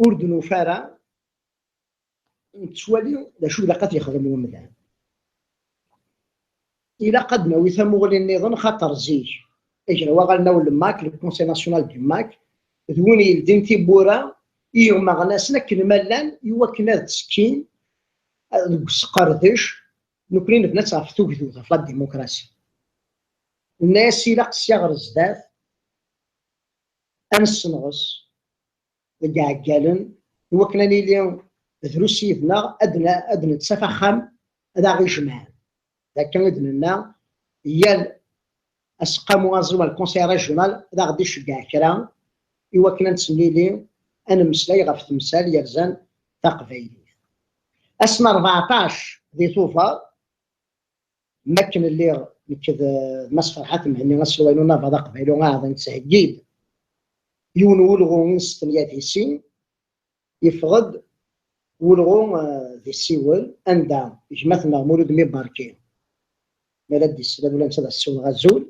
ur d-nufi ara, nettwali d acu ilaq ad t-yexdem wemdan. Ilaq ad d-nawi tamuɣli nniḍen, xaṭer zik agraw aɣalnaw n Lemmak, le Conseil national du Lemmak, d win yeldin tiwwura i yimeɣnasen akken ma llan, i wakken ad ttekkin deg usqerdec. Nekkni nebna-tt ɣef tugdut, ɣef la démocratie. Nenna-yas ilaq sya ɣer zdat ad nessenɣes deg iɛeggalen, i wakken ad nili drus yid-neɣ, ad n-, ad nettaf axxam ad aɣ-ijemɛen. D akka i d-nenna, yal aseqqamu aẓiwel, le Conseil régional, ad aɣ-d-iceggeɛ kra i wakken ad nettemlili, ad nemmeslay ɣef temsal yerzan taqbaylit. Ass n rbeɛṭac di Tubeṛ, mi akken lliɣ nekk d, d Mass Ferḥat Mhenni, aselway n unabaḍ aqbayli aɛḍin, nettheggi-d yiwen n wulɣu i nestenya di sin, yeffeɣ-d wulɣu, eh, di Ssiwel, anda gma-tneɣ Mulud Mibarki, mi ara d-yesla ula netta ad as-ssiwleɣ azul,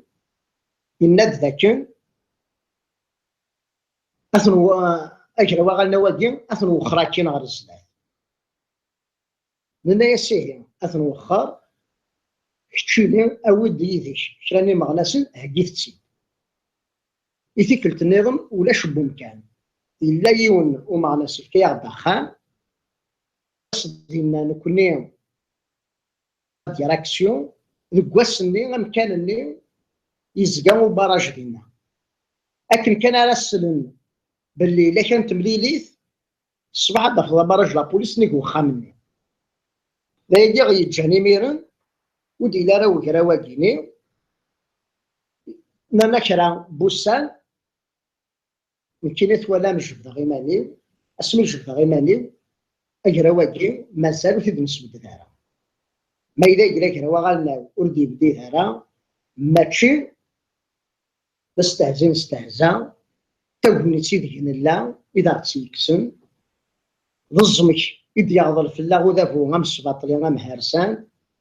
yenna-d dakken ad ten-, eh, agraw aɣalnaw-agi ad ten-wexxer akkin ɣer zdat. Nenna-yas ihi, ad ten-wexxer, keččini awi-d yid-k kra n imeɣnasen, heggi-t-id. I tikkelt nniḍen ulac n wemkan. Yella yiwen umeɣnas yefka-yaɣ-d axxam, dinna nekkni, direction, deg wass-nni, amkan-nni, yezga ubaraj dinna. Akken kan ara slen belli yella kra n temlilit, ṣṣbeḥ ad d-tafeḍ abaraj n la police nnig wexxam-nni. D ayagi i ɣ-yeǧǧan imiren, ur d-yelli ara ugraw-agi-ni, nerna kra n wussan, nekkini twalam jebdeɣ iman-iw, asmi jebdeɣ iman-iw, agraw-agi mazal ur t-id-nesbeddet ara. Ma yella yella agraw aɣalnaw ur d-yebdid ara, mačči d astehzi nestehza, d tagnit ideg nella, i d aɣ-tt-yekksen, d ẓẓmek i d-yeɣḍel fell-aɣ udabu amesbaṭli amhersan,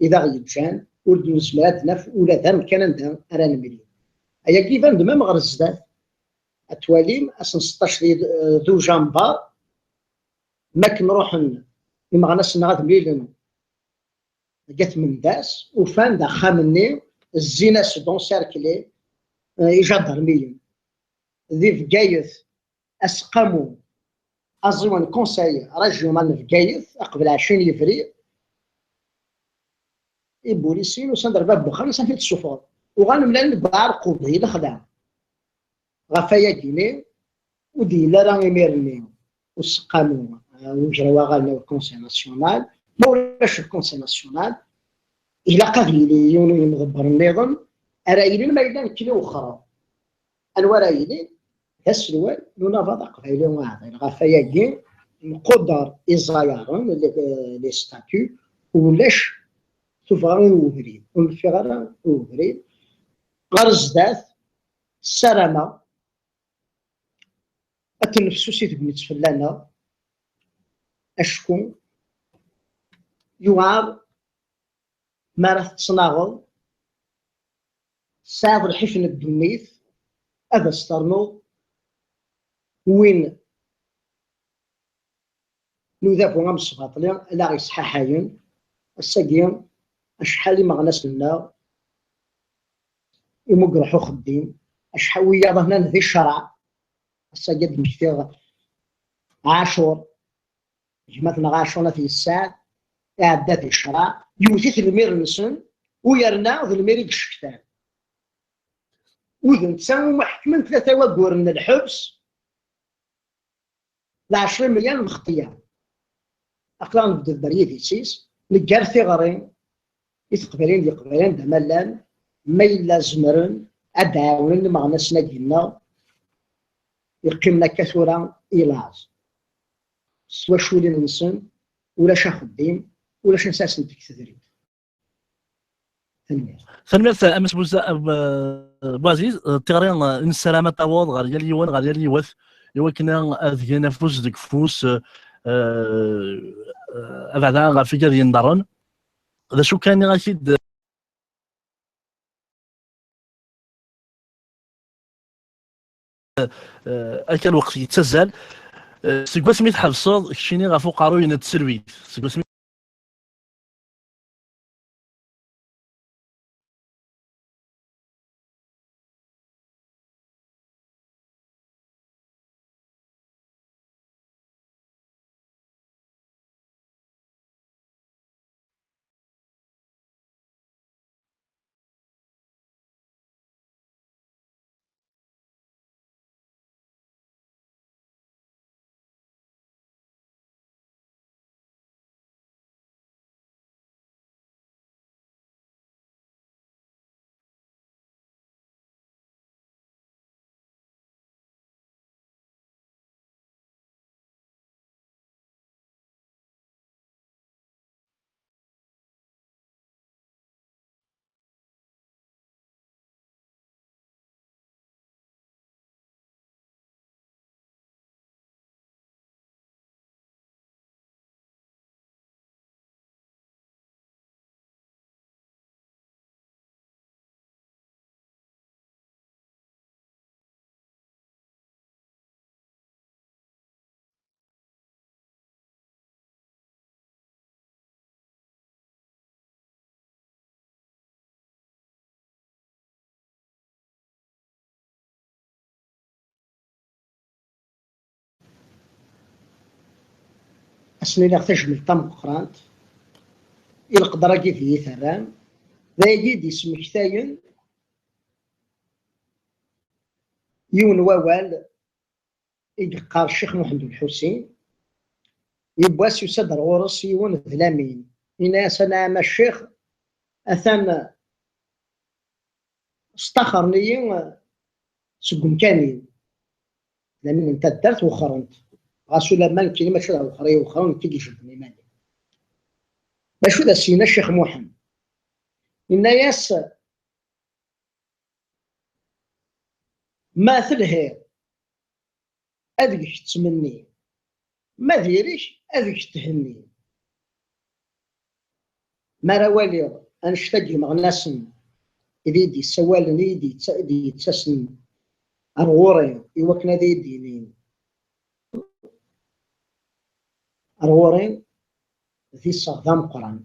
i d aɣ-yeǧǧan ur d-nezmir ad d-naf ula d amkan anda ara nemlil. Ayagi iban-d même ɣer zdat, ad twalim ass n seṭṭac di, d ujambar, mi akken ruḥen imeɣnasen-nneɣ ad mlilen deg At Mendas, ufan-d axxam-nni, zzin-as d encerclé, eh, ijadermiyen. Di Bgayet, aseqqamu aẓiwan, conseil régional n Bgayet, aqbel ɛecrin yebrir, ibulisiyen usan-d ɣer bab n uxxam, usan-t-id ssufɣen. Uɣalen mlalen deg uɛerqub, di lexla. Ɣef wayagi-ni, ur d-yelli ara imir-nni useqqamu, eh, ugraw aɣelnaw, le Conseil national. Ma ulac le Conseil national, ilaq ad yili yiwen n yimḍebber nniḍen ara yilin ma yella nekkni wexxreɣ. Anwa ara yilin? D aselway n unabaḍ aqbayli uɛḍil. Ɣef wayagi, nquder iẓayaren, les, les statuts, ulac tuffɣa i ubrid, ur neffiɣ ara i ubrid. Ɣer zdat, ssarameɣ ad tennefsusi tegnit fell-aneɣ, acku yewɛer mi ara tettnaɣeḍ, tesɛiḍ lḥif n ddunit, ad as-ternuḍ win n udabu amesbaṭli, ala ɣ-yesḥaḥayen. Ass-agi, acḥal imeɣnasen-nneɣ imi ur iruḥ uxeddim, acḥal wiyaḍ hnan di ccreɛ. Ass-agi ad d-mmektiɣ Ɛacur, gma-tneɣ Ɛacur n At Yessaɛd, iɛedda di ccreɛ, yewwet-it lmir-nsen, u yerna d lmir i yecektan. U d netta umi ḥekmen tlata wagguren n lḥebs, d ɛecrin meyya n lxeṭṭiya. Aql-aɣ nebded ber yidis-is, neggar tiɣri i teqbayliyin d yeqbayliyen d amallan, ma yella zemren ad d-ɛawnen imeɣnasen-agi-nneɣ yeqqimen akka tura i laẓ. S twaculin-nsen, ulac axeddim, ulac ansa ad sen-teg tedrimt. Tanemmirt. Tanemmirt a Mass Buza-, a, Buaziz. Tiɣri, eh, nessaram ad taweḍ ɣer yal yiwen, ɣer yal yiwet, i wakken ad gen afus deg ufus, eh, eh, abeɛda ɣef igad yenḍerren. D acu kan i ak-id-, eh, akka lweqt yettazzal. Eh, seg wasmi tḥebseḍ keččini ɣef uqerruy n tselwit, seg wasmi Ad sen-iniɣ tajmilt tameqqrant i leqder-agi d iyi-terram. D ayagi i d-yesmektayen yiwen wawal i yeqqar Ccix Muḥend Ulḥusin. Yiwwas yusa-d ar ɣur-s yiwen d Lamin, yenna-yas: "Anɛam a Ccix, atan staxren-iyi seg umkan-iw." Lamin n taddart wexxren-t, ɣas ulamma nekkini mačči d awexxer i yi-wexxren, nekk i ijebbden iman-iw. D acu d as-yenna Ccix Muḥend? Yenna-yas: Ma telhiḍ, ad deg-k ttmenni. Ma diri-k, ad deg-k thenni. Mi ara waliɣ annect-agi imeɣnasen i d iyi-d-yessawalen, i yi-d-yetta-, i d-yettasen ar ɣur-i i wakken ad iyi-d-inin ar ɣur-i, d iseɣ d ameqqran.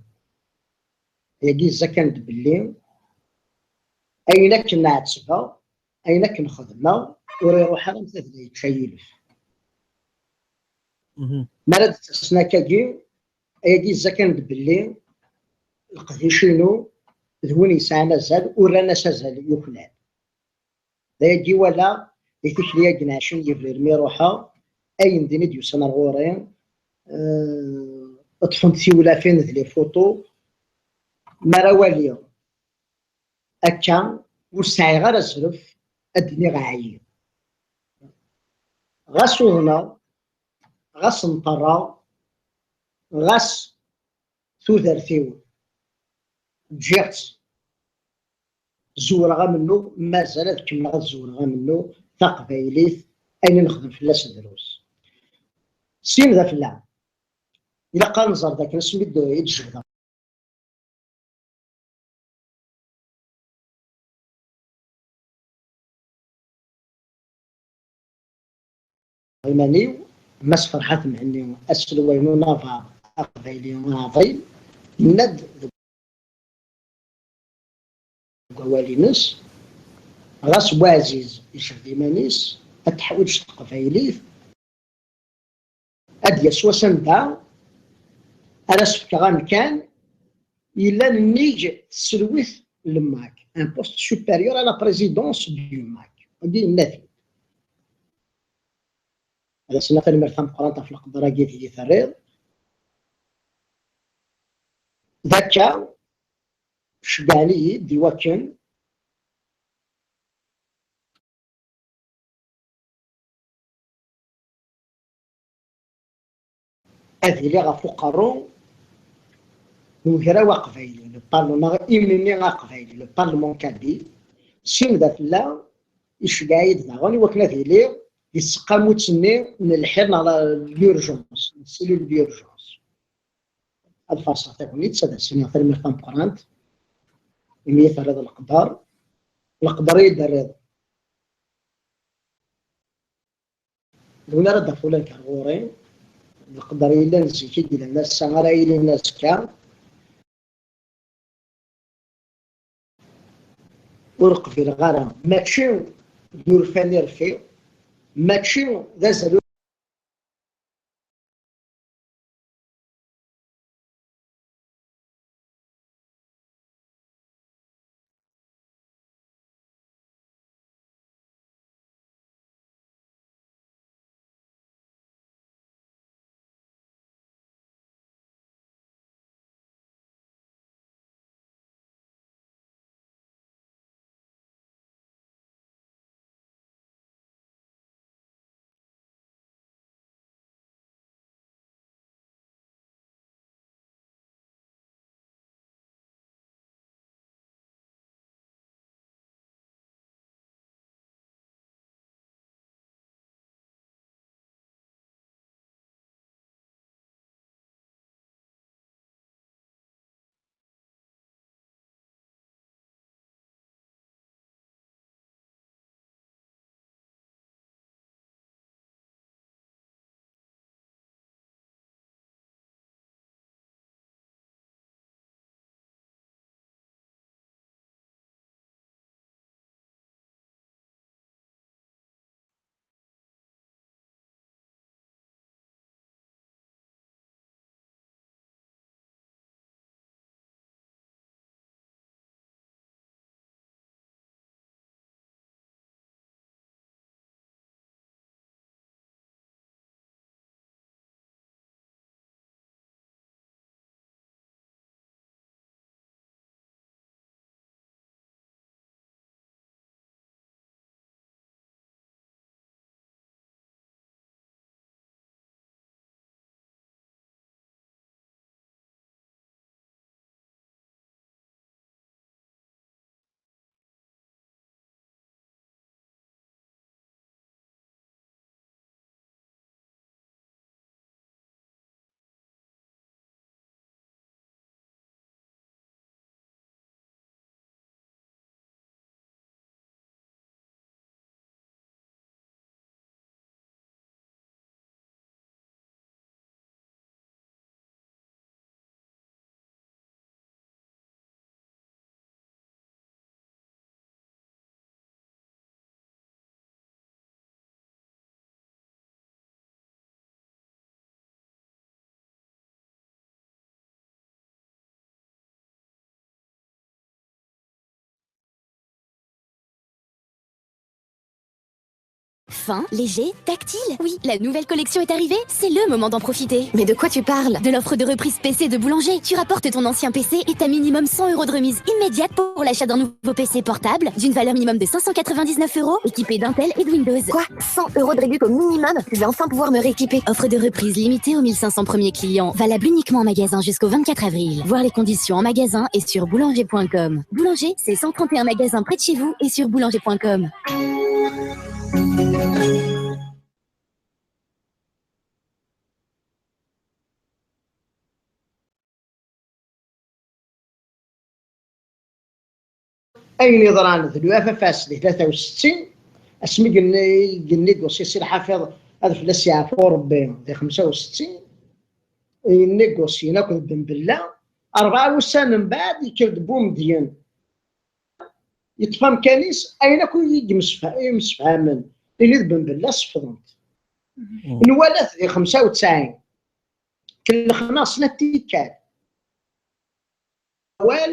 Ayagi yezza kan-d belli ayen akken ɛettbeɣ, ayen akken xedmeɣ, ur iruḥ ara am tadla yečča yilef. Mi ara d-ttasen akkagi, ayagi yezza kan-d belli leqdic-inu d win yesɛan azal, ur rran-as azal yuklal. D ayagi walaɣ di tikli-agi n ɛecrin yebrir mi ruḥeɣ, ayen din i d-yusan ar ɣur-i, eh, ṭṭfent tiwlafin d les photos. Mi ara waliɣ akka, ur sɛiɣ ara azref ad d-iniɣ ɛyiɣ. Ɣas uḍneɣ, ɣas nṭerreɣ, ɣas tudert-iw ǧǧiɣ-tt, zewreɣ amennuɣ, mazal ad kemmleɣ ad zewreɣ amennuɣ, taqbaylit, ayen i nexdem fell-as drus. Sin d afella, ilaq ad nẓer dakken asmi d-, i d-jebdeɣ iman-iw, Mass Ferḥat Mhenni, aselway n unabaḍ aqbayli aɛḍil, yenna-d deg wawal-ines, ɣas Waɛziz ijbed iman-is, ad teḥwiǧ teqbaylit, ad d-yas wass anda ara s-fkeɣ amkan yellan nnig tselwit n le MAK, un poste supérieur à la présidence du MAK. Wagi yenna-t-id. Ad as-iniɣ tanemmirt tameqqrant ɣef leqder-agi i yi-terriḍ. D akka, ceggɛen-iyi-d i wakken ad iliɣ ɣef uqerru n ugraw aqbayli, le parlement, neɣ imini aqbayli, le parlement kabyle. Sin d afella, iceggeɛ-iyi-d daɣen i wakken ad iliɣ di tseqqamut-nni n lḥir neɣ la, l'urgence, cellule d'urgence. Ad farṣeɣ tagnit, ad as-iniɣ tanemmirt tameqqrant imi i terriḍ leqder. Leqder i yi-d-terriḍ d win ara d-afulak ar ɣur-i. Leqder yellan zik i yellan ass-a ara yilin azekka. Ur qbileɣ ara. Mačči d urfan i rfiɣ, mačči d azal Fin, léger, tactile. Oui, la nouvelle collection est arrivée, c'est le moment d'en profiter. Mais de quoi tu parles ? De l'offre de reprise P C de Boulanger. Tu rapportes ton ancien P C et t'as minimum cent euros de remise immédiate pour l'achat d'un nouveau P C portable d'une valeur minimum de cinq cent quatre-vingt-dix-neuf euros, équipé d'Intel et de Windows. Quoi ? Cent euros de réduc au minimum ? Je vais enfin pouvoir me rééquiper. Offre de reprise limitée aux mille cinq cents premiers clients, valable uniquement en magasin jusqu'au vingt-quatre avril. Voir les conditions en magasin et sur boulanger point com. Boulanger, c'est cent trente et un magasins près de chez vous et sur boulanger point com. Ayen yeḍran d l'U F F S di tlata u settin, asmi i yenna-, i yenniɣ Si Lḥafiḍ ad fell-as yeɛfu Rebbi di xemsa u settin, yenniɣ akked Ben Bella, rebɛa wussan mbeɛd yekker-d Bumedyen, yeṭṭef amkan-is, ayen akk i yemsefha-, i yemsefhamen, ini d Ben Bella sefḍen-t. Nwala-t di xemsa u tesɛin, kellxen-aɣ snat tikkal. Awal,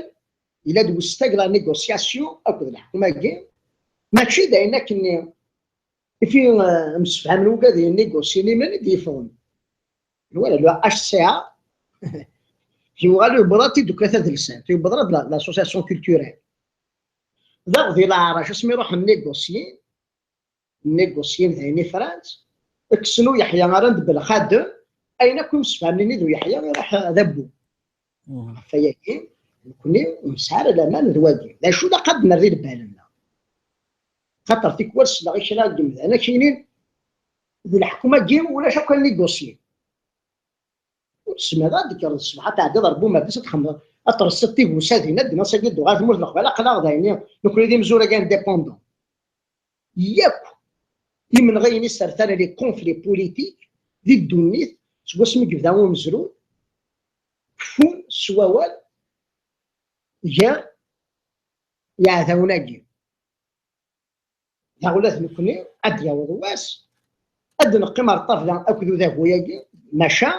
yella-d westag la négociation akked leḥkem-agi, mačči d ayen akkenni i fi, eh, msefhamen wigad yennégocien iman i d-yeffɣen. Nwala le H C A, yuɣal yewweḍ-d tiddukla tadelsant, yewweḍ-d la, l'association culturelle. Daɣ di leɛrac, asmi ruḥen négocier, négocier d ayen i frant, kksen u Yeḥya ara d Belxadem, ayen akk imsefhamen-nni d u Yeḥya iruḥ d abbu. Ɣef wayagi, nekni ur nesɛi ara laman d wagi. D acu ilaq ad d-nerr di lbal-nneɣ? Xaṭer tikwal ssneɣ i kra n yemdanen ad k-inin, d leḥkem-agi ulac akk ad négocier. Ur tezmireḍ ad d-tekkreḍ ṣṣbeḥ, ad tɛeddiḍ ar Bumardis, ad txemmeḍ, ad treṣṣiḍ tigusa dinna, ad d-tiniḍ sagi d-uɣal tmurt n Leqbayel, aql-aɣ dayen, nekkni d imezwura indépendants. Yakk imenɣiyen i ssertan les conflits politiques di ddunit, seg wasmi i yebda umezruy, keffun s wawal gar yiɛdawen-agi. Daɣ ula d nekkni ad d-yaweḍ wass, ad d-neqqim ar ṭṭabla akked udabu-agi, maca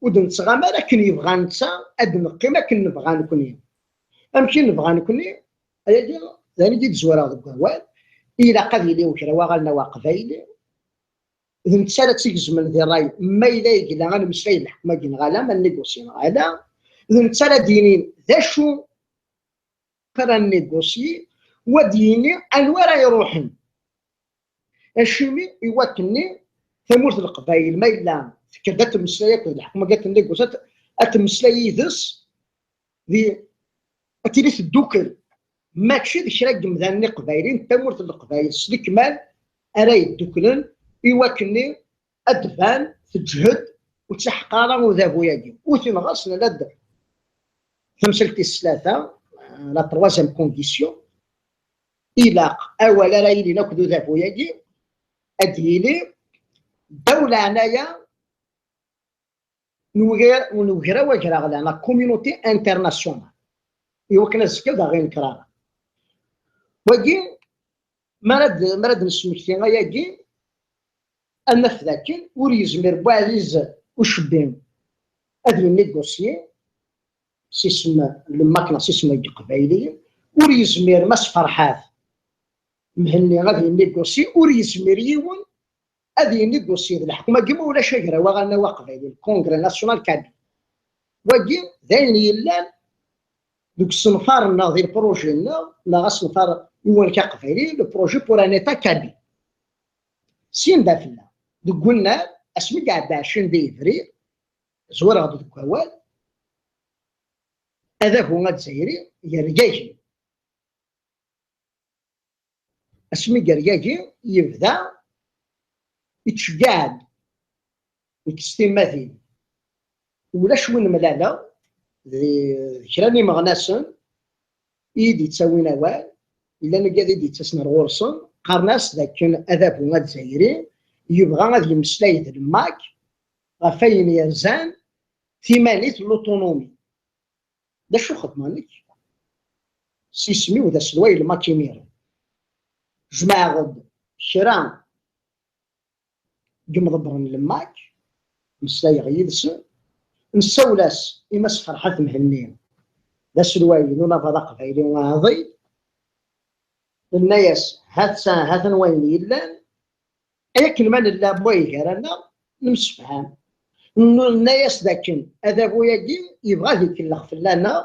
ur d-nettɣama ara akken yebɣa netta, ad d-neqqim akken nebɣa nekkni. Amek i nebɣa nekkni? Ayagi d ayen i d-zwareɣ deg wawal, ilaq ad yili ugraw aɣelnaw aqbayli, d netta ara tt-igezmen di ṛṛay, ma yella yegla ad nemmeslay d leḥkem-agi neɣ ala, ma nnegusyi neɣ ala, d netta ara d-yinin d acu ara nnegusyi, wa d-yini anwa ara iruḥen. Acimi? I wakken-nni tamurt n Leqbayel, ma yella tekker-d ad temmeslay akked leḥkem-agi, ad tennegusyi, ad, ad temmeslay yid-s, di, ad tili teddukel. Mačči d kra n yemdanen iqbayliyen n tamurt n Leqbayel s lekmal ara yedduklen i wakken-nni ad d-tban teǧhed ur tt-iḥeqqer ara udabu-agi. U tin ɣas nella-d tamsalt tis tlata, la troisième condition, ilaq awal ara yilin akked udabu-agi ad d-yili ddaw leɛnaya n ugra-, n ugraw agraɣlan, la communauté internationale, i wakken azekka d aɣ-inker ara. Wagi, mi ara d-, mi ara d-nesmekti ayagi, ad naf dakken ur yezmir Buɛziz Ucebbi ad yennegusyi s isem n Lmak neɣ s isem n Yeqbayliyen, ur yezmir Mass Ferḥat Mhenni ad yennegusyi, ur yezmir yiwen ad yennegusyi d leḥkem-agi ma ulac agraw aɣelnaw aqbayli, le Congrès National Kabyle. Wagi d ayen yellan deg usenfar-nneɣ, di lpruji-nneɣ, neɣ asenfar i uwanek aqbayli, le projet pour un État kabyle. Syin d afella, deg unnar, asmi i iɛedda ɛecrin di yebrir, zwareɣ-d deg wawal, adabu azzayri yergagi. Asmi yergagi, yebda yettceggiɛ-d, yekkes timatin. Ulac win mlaleɣ d, d kra n imeɣnasen i yi-d-yettawin awal, llan wigad i d-yettasen ar ɣur-sen, qqaren-as dakken adabu azzayri yebɣa ad yemmeslay d Lmak ɣef wayen yerzan timanit n l'autonomie. D acu xedmeɣ nekk? S yisem-iw d aselway n Lmak imiren. Jemɛeɣ-d kra n yimḍebbren n Lmak, mmeslayeɣ yid-sen, nessawel-as i Mass Ferḥat Mhenni, d aselway n unabaḍ aqbayli aɛḍil, Nenna-yas, ha-t-an, ha-t-an wayen yellan, akken ma nella mwayi gar-aneɣ, nemsefham. Nenna-yas dakken adabu-agi yebɣa ad ikellex fell-aneɣ,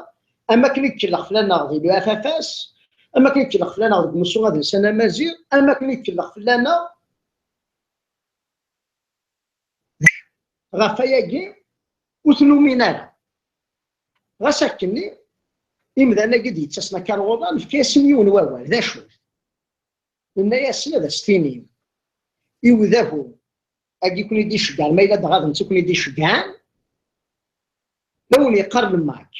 am akken i ikellex fell-aneɣ di l'U F F S, am akken i ikellex fell-aneɣ deg umussu adelsan amaziɣ, am akken i ikellex fell-aneɣ ɣef wayagi ur t-numin ara. Ɣas akkenni, imdanen-agi d-yettasen akka ar ɣur-neɣ, nefka-yasen yiwen wawal, d acu-t? Nenna-yasen ad as-tinim i udabu-agi i ken-id-iceggɛen, ma yella dɣa d netta i ken-id-iceggɛen, la wen-yeqqar Lmak,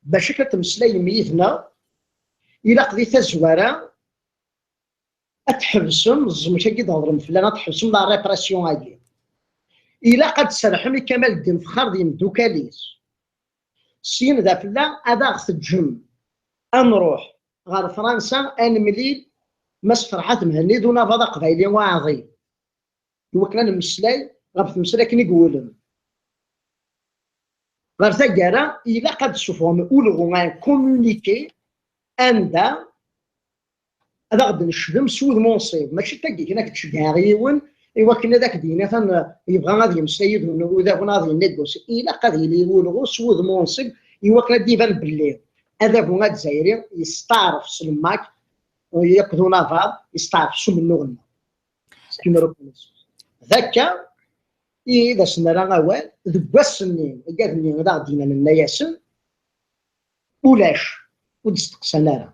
bac akka temmeslayem yid-neɣ, ilaq di tazwara ad tḥebsem ẓẓmek-agi d-hedrem fell-aneɣ, ad tḥebsem la répression-agi. Ilaq ad d-tserrḥem i Kamal Ddin Fexxar d yimeddukal-is. Syin d afella ad aɣ-teǧǧem ad nruḥ ɣer Fransa, ad nemlil Mass Ferḥat Mhenni d unabaḍ aqbayli uɛḍil, iwakken ad nemmeslay ɣef tmesla akken i iwulem. Ɣer taggara, ilaq ad d-tessufɣem ulɣu, un communiqué, anda ad aɣ-d-necdem s wudem unṣib. Mačči d tagi kan ad k-d-ceggɛeɣ yiwen, iwakken ad ak-d-yini atan yebɣa ad yemmeslay yid-wen udabu neɣ ad yennegusi. Ilaq ad yili ulɣu s wudem unṣib, iwakken ad d-iban belli adabu azzayri yesteɛref s Lmak, akked unabaḍ, yesteɛref s umennuɣ-nneɣ. C'est une reconnaissance. D akka i d asen-nerra awal, deg wass-nni, igad-nni i d aɣ-d-yennan, nenna-yasen, ulac, ur d-steqsan ara.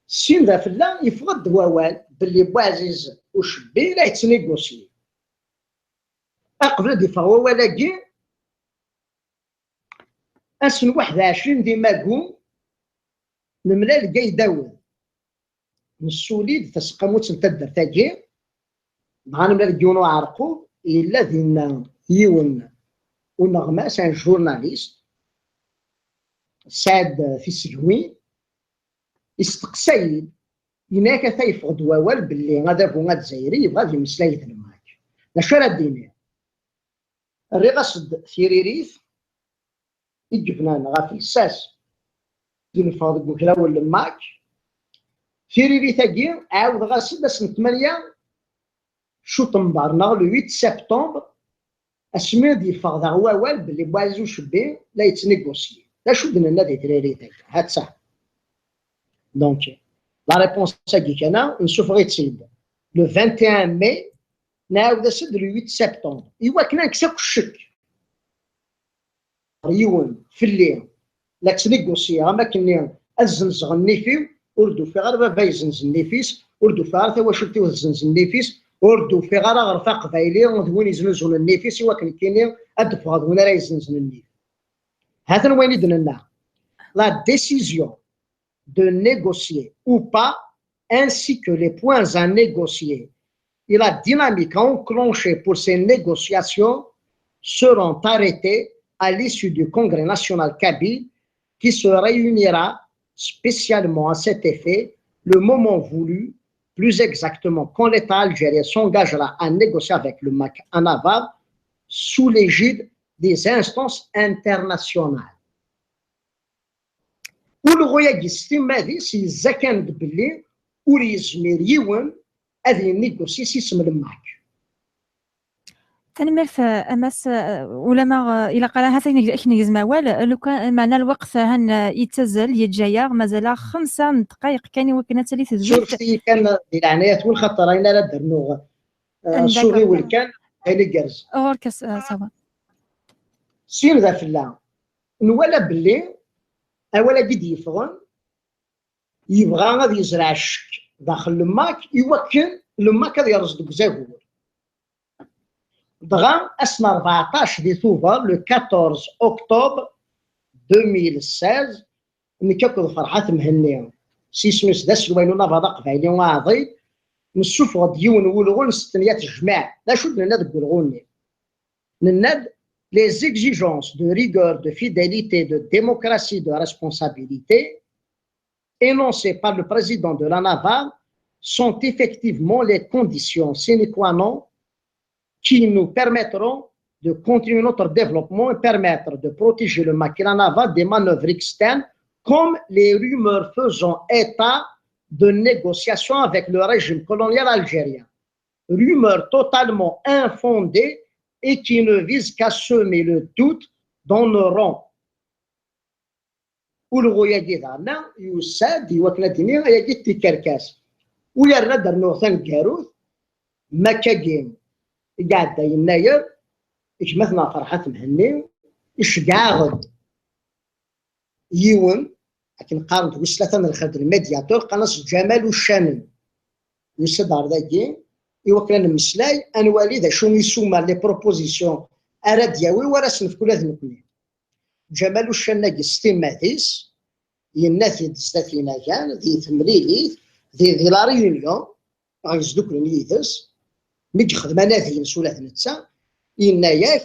Syin d afella, yeffeɣ-d wawal belli Buɛziz Ucebbi la yettnégocié. Aqbel ad d-iffeɣ wawal-agi, ass n waḥed u ɛecrin di Magu, nemlal Gay Dawed. Nessuli-d taseqqamut n taddart-agi, dɣa nemlal deg yiwen uɛerqub, yella dinna yiwen uneɣmas, un journaliste, Saɛid Tisegwi, isteqsa-yi-d, yenna-yak ata yeffeɣ-d wawal belli adabu azzayri yebɣa ad yemmeslay d Lmak. D acu ara d-iniɣ? Rriɣ-as-d tiririt i yebnan ɣef lsas i d-neffeɣ deg ugraw n Lmak. Tiririt-agi, ɛawdeɣ-as-d ass n tmanya cuṭember neɣ le huit septembre, asmi i d-yeffeɣ daɣ wawal belli Buɛziz Ucebbi la yettnégocié. D acu d-nenna di tiririt-agi? Ha-tt-a. Donc, la réponse-agi kan, nessufeɣ-itt-id le vingt et un mai, nɛawed-as-d le huit septembre. Iwakken ad nekkes akk ccek ɣer yiwen fell-i, la ttnégocier am akken-nni ad zzenzeɣ nnif-iw, ur d-ufiɣ ara baba yezzenz nnif-is, ur d-ufiɣ ara tawacult-iw tezzenz nnif-is, ur d-ufiɣ ara aɣref aqbayli d win yeznuzun nnif-is, iwakken nekkini ad d-ffɣeɣ d win ara yezzenzen nnif. Ha-t-an wayen i d-nenna. La décision de négocier ou pas, ainsi que les points à négocier et la dynamique à enclencher pour ces négociations seront arrêtées à l'issue du Congrès national kabyle qui se réunira spécialement à cet effet le moment voulu, plus exactement quand l'État algérien s'engagera à négocier avec le Mak Anava sous l'égide des instances internationales. Ulɣu-agi s timmad-is yezza kan-d belli ur yezmir yiwen ad yennigusi s isem n Lmak. Tanemmirt, eh, a Mass, eh, ulama, eh, ilaq ara ha-t-an ad k-negzem awal, eh, lukan, eh, meɛna lweqt, eh, han, eh, yettazzal, yeǧǧa-yaɣ, mazal-aɣ xemsa n ddqayeq kan i wakken ad tali tedwilt. Surfet-iyi kan di leɛnaya-twen, xaṭer ayen ara d-rnuɣ, eh, s uɣiwel kan, ayen igerrzen. Ɣur-k a s-, eh, ṣṣaba. Syin d afella, nwala belli awal-agi d-yeffɣen yebɣa ad yezreɛ ccek daxel Lmak, iwakken Lmak ad yerẓ deg uzagur. Dɣa ass n rbeɛṭac di Tubeṛ, le quatorze octobre deux mille seize, nekk akked Ferḥat Mhenni, s yisem-is d aselway n unabaḍ aqbayli aɛḍil, nessufeɣ-d yiwen n wulɣu n stenya tejmaɛt. D acu d-nenna deg wulɣu-nni? Nenna-d, les exigences de rigueur, de fidélité, de démocratie, de responsabilité énoncées par le président de l'ANAVA sont effectivement les conditions sine qua non qui nous permettront de continuer notre développement et permettre de protéger le Mak et l'ANAVA des manœuvres externes comme les rumeurs faisant état de négociations avec le régime colonial algérien. Rumeur totalement infondée et qui ne vise qu'à semer le doute dans nos rangs. Ulɣu-agi daɣen yusa-d i wakken ad d-iniɣ ayagi d tikerkas. U yerna ad d-rnuɣ taneggarut, makkagi i iɛedda yennayer, gma-tneɣ Ferḥat Mhenni iceggeɛ-aɣ-d yiwen, akken qqaren deg wis tlata n lxir d lmédiateur, qqaren-as Ǧamal Uccanen. Yusa-d ɣer dagi i wakken ad nemmeslay, ad nwali d acu i isumer, les propositions ara d-yawi, u ara s-nefk ula d nekkni. Ǧamal Uccanen-agi s timmad-is, yenna-t-id zdat yinagan, di temlilit, di, di La Réunion, dɣa yesduklen yid-s, mi yexdem anadi-ines ula d netta, yenna-yak,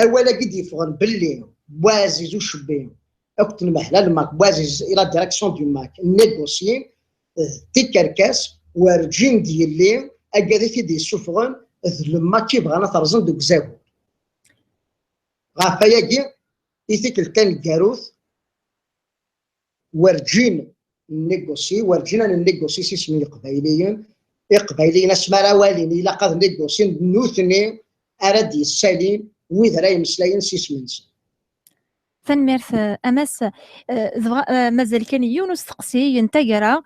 awal-agi d-yeffɣen belli Buɛziz Ucebbi akked tnemhla n Lmak, Buɛziz et la direction du Mak, négocier, d tikerkas, werǧin d-yelli agad i t-id-yessufɣen, d Lmak i bɣan ad t-rẓen deg uzagur. Ɣef wayagi, i tikkelt taneggarut, werǧin nnégocie, werǧin ad nnégocie s isem n Yeqbayliyen. Iqbayliyen, asmi ara walin, ilaq ad nnégocie, d nutni ara d-yessalin wid ara yemmeslayen s isem-nsen. Tanemmirt, eh, a Mass. Eh, debɣa, eh, mazal kan yiwen usteqsi n taggara,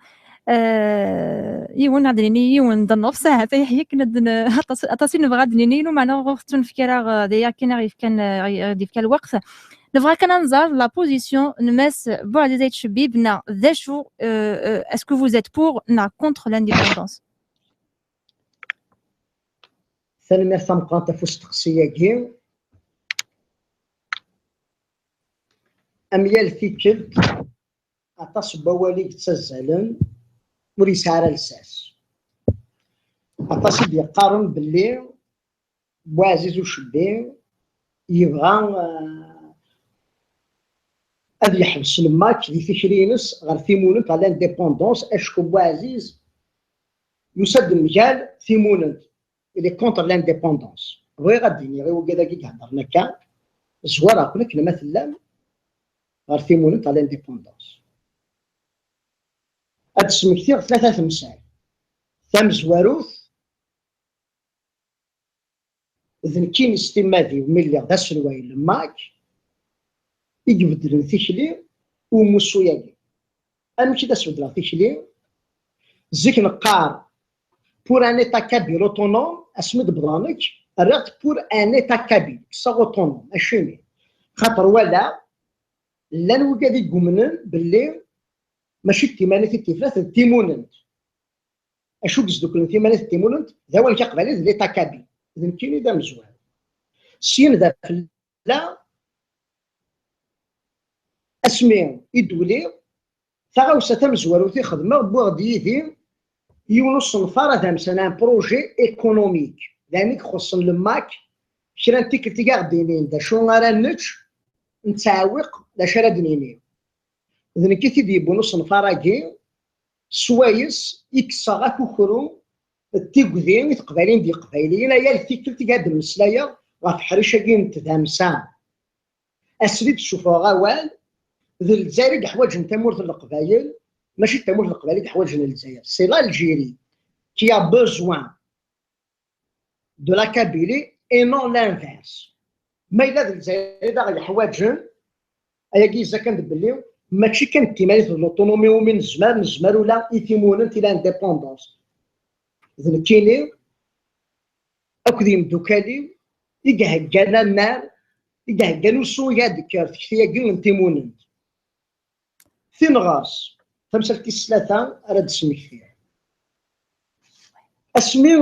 eh, yiwen, ad d-nini yiwen d nnefs, ahat ay akken ad n-, aṭas, aṭas i nebɣa ad d-nini, lameɛna ur ɣ-tettunefk ara, eh, d aya kan aɣ-yefkan, eh, aɣ-, aɣ-d-yefka lweqt. Nebɣa kan ad nẓer la position n Mass Bouaziz Aït Chebib, neɣ d acu, euh, euh, est-ce que vous êtes pour neɣ contre l'indépendance? Tanemmirt tameqqrant ɣef usteqsi-agi. Am yal tikkelt, aṭas n wawal i yettazzalen ur yesɛi ara lsas. Aṭas i d-yeqqaren belli Buɛziz Ucebbi yebɣa, eh, ad yeḥbes Lmak di tikli-ines ɣer timunent, ɣer l'indépendance, acku Buɛziz yusa-d mgal timunent. Il est contre l'indépendance. Bɣiɣ ad d-iniɣ i wigad-agi i iheddren akka, zwareɣ-ken akken ma tellam ɣer timunent ɣer l'indépendance. Ad d-smektiɣ tlata temsal. Tamezwarut, d nekkini s timmad-iw mi lliɣ d aselway n Lmak i ibeddlen tikli n umussu-agi. Amek i d as-beddleɣ tikli? Zik neqqar pour un État kabyle autonome, asmi d-wwḍeɣ nekk, rriɣ-t pour un État kabyle, kkseɣ autonome, acimi? Xaṭer walaɣ llan wigad i yumnen belli mačči d timanit i d tifrat, d timunent. Acu i yesduklen timanit d timunent? D awal n Aqbayli d l'État kabyle. D nekkini d amezwaru. Syin d afella, asmi i d-uliɣ, taɣawsa tamezwarut i xedmeɣ, wwiɣ-d yid-i yiwen usenfar adamsan, un projet économique, d ayen i ixuṣṣen Lmak, kra n tikkelt i aɣ-d-inin d acu ara nečč, nettɛewwiq d acu ara d-nini. D nekk i t-id-yewwin usenfar-agi, swayes i kkseɣ akukru d tigdi i teqbayliyin d yeqbayliyen, a yal tikkelt i ad d-mmeslayeɣ ɣef ḥric-agi n tdamsa. Asmi d-ssufɣeɣ awal, d Lezzayer i yeḥwaǧen tamurt n Leqbayel, mačči d tamurt n Leqbayel i yeḥwaǧen Lezzayer. C'est l'Algérie qui a besoin de la Kabylie et non l'inverse. Ma yella d Lezzayer i d aɣ-yeḥwaǧen, ayagi yezza kan d belli mačči kan d timanit d l'autonomie umi nezmer, nezmer ula i timunent, i l'indépendance. D nekkini akked yimdukal-iw i iheggan annar, i iheggan usu i ad d-tekker tekti-agi n timunent. Tin ɣer-s, tamsalt tis tlata ara d-smektiɣ. Asmi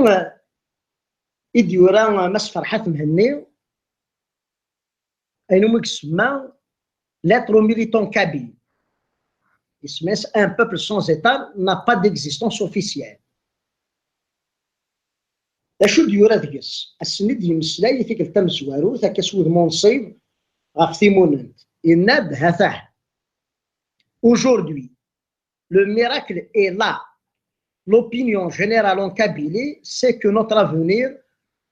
i d-yura Mass Ferḥat Mhenni, ayen umi isemma Lettre aux militants kabyles. Isem-is Un peuple sans État n'a pas d'existence officielle. D acu d-yura deg-s? Ass-nni d-yemmeslay i tikkelt tamezwarut, akka s wudem unṣib, ɣef timunent. Yenna-d, ha-t-ah. Aujourd'hui, le miracle est là. L'opinion générale en Kabylie sait que notre avenir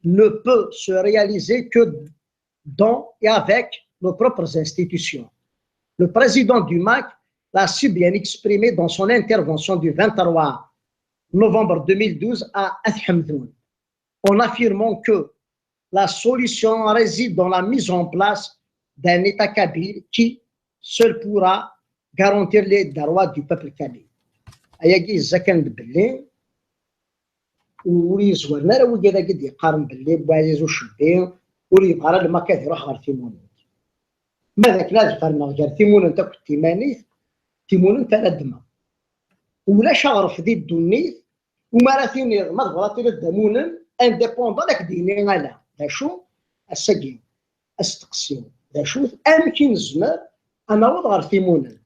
ne peut se réaliser que dans et avec nos propres institutions. Le président du MAK l'a si bien exprimé dans son intervention du vingt-trois novembre deux mille douze à At Ḥemdoun, en affirmant que la solution réside dans la mise en place d'un État kabyle qui seul pourra garantir les droits du peuple kabyle. Ayagi yezza kan-d belli ur yezwaren ara wigad-agi d-yeqqaren belli Buɛziz Ucebbi ur yebɣi ara lmak ad iruḥ ɣer Timunent. Ma d akken ad ferneɣ gar Timunent akked Timanit, Timunent ara ddmeɣ. Ulac aɣref di ddunit umi ara tiniḍ ma tebɣiḍ ad tiliḍ d amunen, indépendant, ad ak-d-yini ala. D acu? Ass-agi, asteqsi d acu-t, amek i nezmer ad naweḍ ɣer Timunent?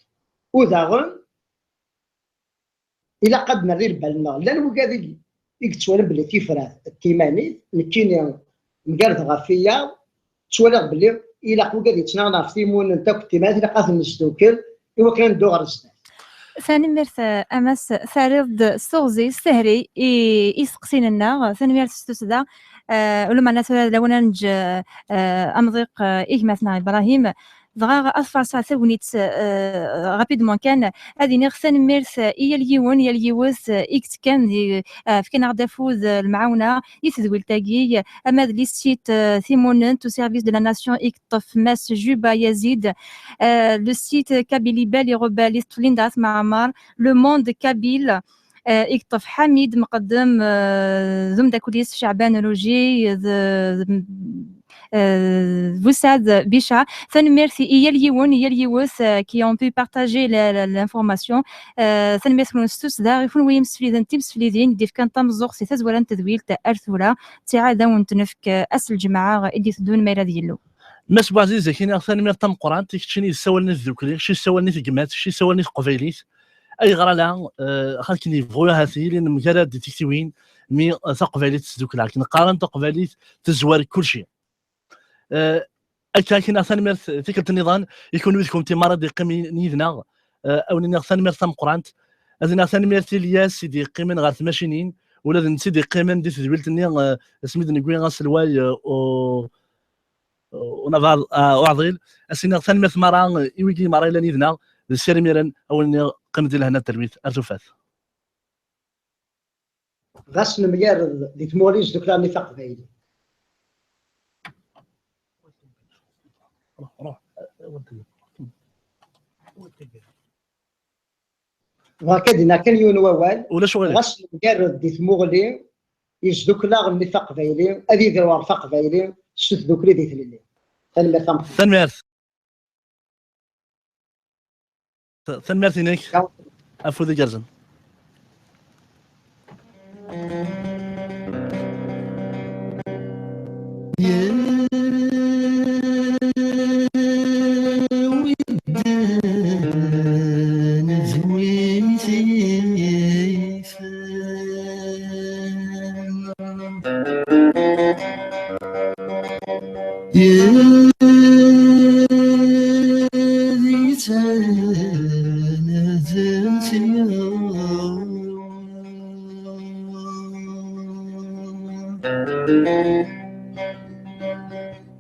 U daɣen, ilaq ad nerr i lbal-nneɣ. Llan wigad i i yettwalin belli tifrat d Timanit, nekkini mgardeɣ ɣef wiyaḍ, ttwaliɣ belli ilaq wigad yettnaɣen ɣef Timunent akked Timanit, ilaq ad ten-nesdukel i wakken ad neddu ɣer zdat. Tanemmirt, eh, a Mass, terriḍ-d s teɣzi, s tehri i iseqsiyen-nneɣ. Tanemmirt s tussda. Eh, ulameɛna tura d lawan ad neǧǧ, eh, amḍiq, eh, i gma-tneɣ Ibrahim. Dɣa ad farṣeɣ tagnit, eh, rapidement kan, ad iniɣ tanemmirt, eh, i yal yiwen, yal yiwet, eh, i yettekkan di, eh, fkan-aɣ-d afud, eh, lemɛawna i tedwilt-agi, ama d le site, eh, Timunent au service de la nation i yeṭṭef Mass Juba Yazid, eh, le site Kabylie Belle et Rebelle i teṭṭef Linda At Mɛemmer, Le Monde Kabyle, eh, i yeṭṭef Ḥamid Mqeddem, eh, d umeddakel-is Ceɛban Ruji, d, d, eh, Bussad Bicha. Tanemmirt i yal yiwen, i yal yiwet, eh, qui ont pu partager la, la, l'information. Eh, tanemmirt-nwen s tussda, i kunwi imsefliden, timseflidin, i d-yefkan tameẓẓuɣt si tazwara n tedwilt ar tura. Ttiɛad ad wen-t-nefk, eh, ass n lǧemɛa i d-iteddun ma yella ad yellu. Mass Buɛziz, ak-iniɣ tanemmirt tameqqrant, i keččini yessawalen i tdukli, kečč yessawalen i tegmat, kečč yessawalen i teqbaylit. Ayɣer ala, eh, akken yebɣu ahat yili nemgarad di tiktiwin, mi, eh, taqbaylit tesdukkel, akken qqaren taqbaylit tezwar kulci. Eh, akka, ak-iniɣ tanemmirt tikkelt nniḍen i kunwi d kunemti merra d-yeqqimen yid-neɣ. Eh, a wen-iniɣ tanemmirt tameqqrant. Ad iniɣ tanemmirt i Lyas i d-yeqqimen ɣer tmacinin, ula d netta i d-yeqqimen di tedwilt-nni, eh, asmi d-newwi aselway, eh, u-, unabaḍ, eh, uɛḍil. Ad s-iniɣ tanemmirt merra, eh, i wigi merra yellan yid-neɣ, d sir imiren, a wen-iniɣ qqimet di lehna d talwit, ar tufat. Ɣas nemgarad di tmuɣli yesduklen i taqbaylit. Bɣiɣ ad d-iniɣ kan yiwen wawal. Ulac uɣilif. Ɣas nemgarad di tmuɣli yesduklen i taqbaylit, ad idirew ɣer taqbaylit s tdukli di tlelli. Tanemmirt tameqqrant. Tanemmirt. Tanemmirt-inek. Afud igerrzen.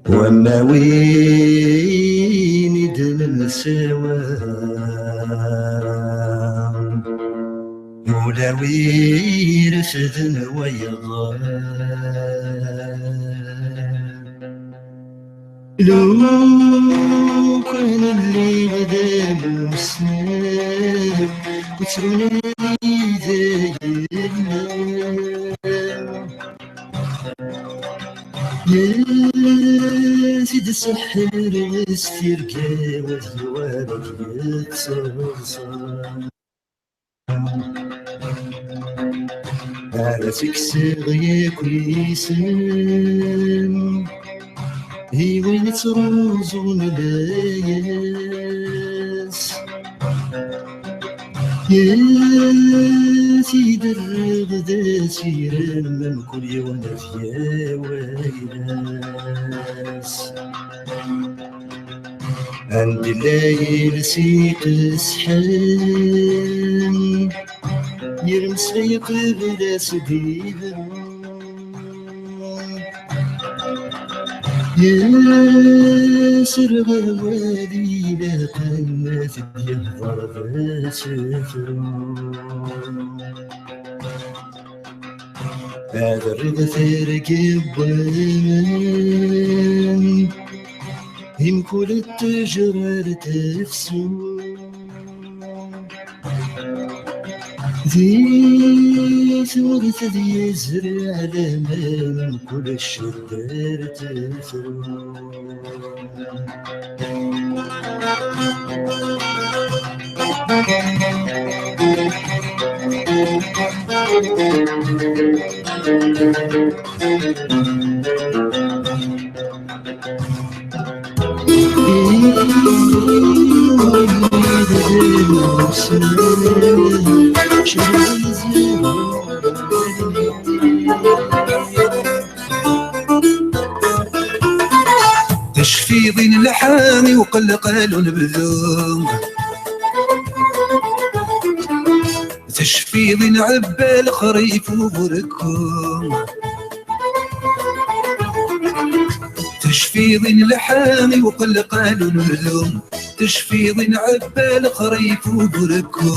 Wamma win i d-nemsewa, ulawi irefden wayeḍ. Lukan lliɣ d amusnaw, ur ttrunayi d ayla. Yal tid seḥḥireɣ s tirga-w ad yuɣal ad yettseḍsa. Ara tekkseɣ yakk isem i win ittruẓun layas. Yat iderreɣ d asirem, mkul yiwen ad yawi ayla-s. Anda yella yiles iqesḥen, yir meslay qbel as-d-yebren. Yesserɣ awal ilaqen ad t-id-yehder d asefru. Ad rriɣ tirga n waman, i mkul ttejra tefsu. Di tmurt ad yezreɛ laman, mkul ccedda ar tefru. Tecfiḍin lḥan i uqelqal unebdu. Tecfiḍin ɛebba lexrif uburku. Tecfiḍin lḥan i uqelqal unebdu. Tecfiḍin ɛebba lexrif uburku.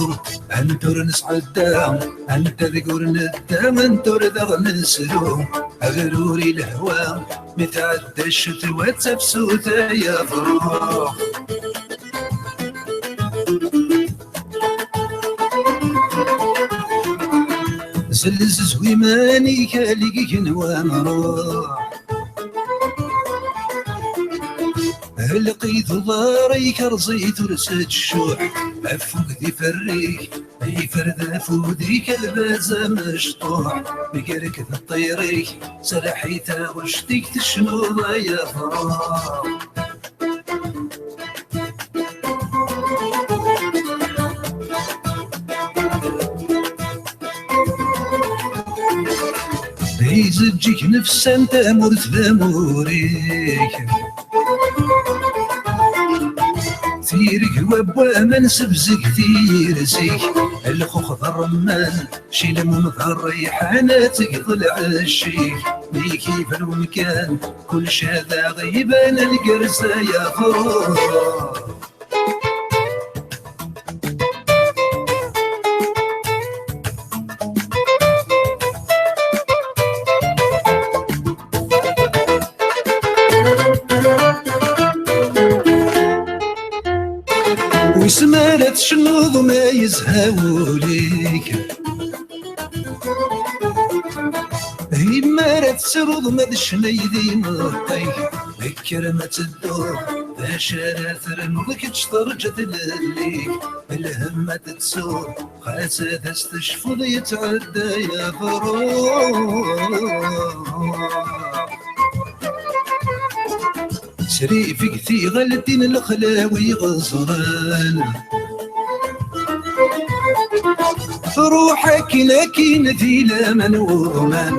Anta ur nesɛedda, anta deg ur nedda, anta ur daɣ nesru. Abrur i lehwa, mi tɛedda ccetwa d tafsut ay afrux. Zzelzez iman-ik, alig igenwan ruḥ. Lqid uḍar-ik, rẓ-it ur s-ttcuḥ. Afug d iferr-ik, iferr d afud-ik, lbaz amecṭuḥ. Mger-ik d ṭṭir-ik, serreḥ i taɣect-ik, tecnuḍ ay afrux. Izeǧǧ-ik nefsan tamurt d amur-ik. Tirgwa n waman sebzeg tiyerzik. Lxux d ṛṛemman, cilmum d ṛṛiḥan ad tegḍ lɛecc-ik. Mi k-iban umkan, kullec ad aɣ-iban lgerza ay afrux. Wissen ma ara tcennuḍ ma yezha wul-ik. Imar ad tettruḍ ma d ccna i d imeṭṭi-k. Kker ma tedduḍ, d acu ara ternuḍ kečč terǧa tlelli-k. Lhemm ad tettuḍ, xas ad as-tecfuḍ yettɛedday afrux. Srifeg tiɣaltin lexlawi ɣeẓran. Truḥ akin akin di laman uḍman.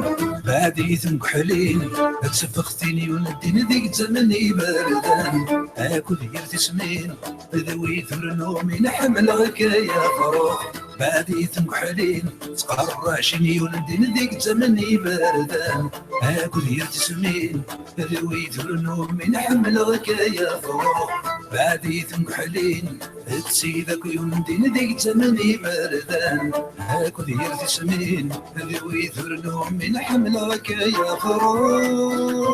Baɛd i tmekḥlin, ad teffeɣ tin yuldin di yettamen iberdan. Akked yir tismin, d wid ur numin ḥemmleɣ-k ay afrux. Baɛd i tmekḥlin, ttqerracin yuldin di yettamen iberdan. Akked yir tismin, d wid ur numin ḥemmleɣ-k ay afrux. Baɛd i tmekḥlin, d tid akk yuldin di yettamen iberdan. Akked yir tismin, d wid ur numin ḥemmleɣ-k ay afrux.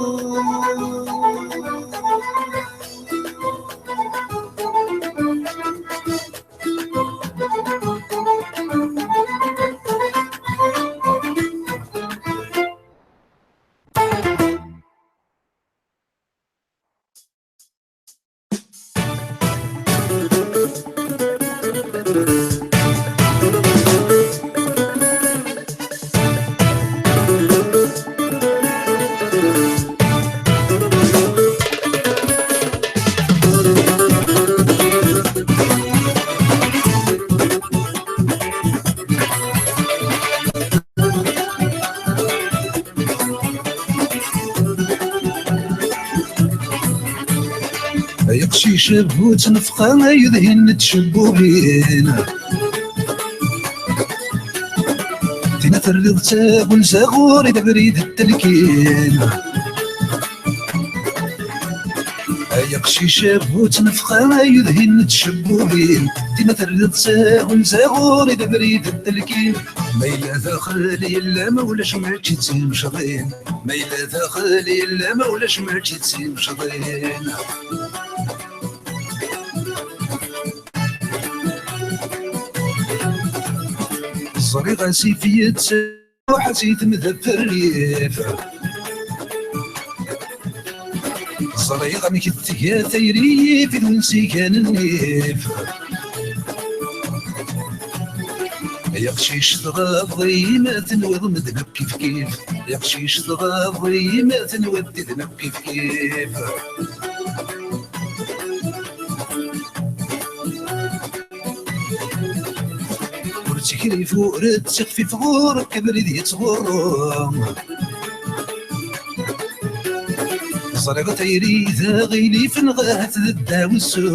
Ay aqcic a bu ttnefxa, ay udhin n tcebbubin. Tina terriḍ d tagunza ɣur-i d abrid n telkin. Ay aqcic a bu ttnefxa, ay udhin n tcebbubin, dima terriḍ s aɣunza ɣur-i d abrid n telkin. Ma yella daxel yella, ma ulac mačči d timecḍin. Ma yella daxel yella, ma ulac mačči d timecḍin. Ẓriɣ asif yettruḥ-as i temda f rrif. Ẓriɣ amek tga tayri yif d unsigan nnif. Ay aqcic tɣaḍ-iyi ma tenwiḍ medden akk kifkif. Ay aqcic tɣaḍ-iyi ma tenwiḍ medden akk kifkif. Ur tteklif, ur ttixfif, ɣur-k abrid yettɣurru. Ẓriɣ tayri d aɣilif, neɣ ahat d ddeɛwessu.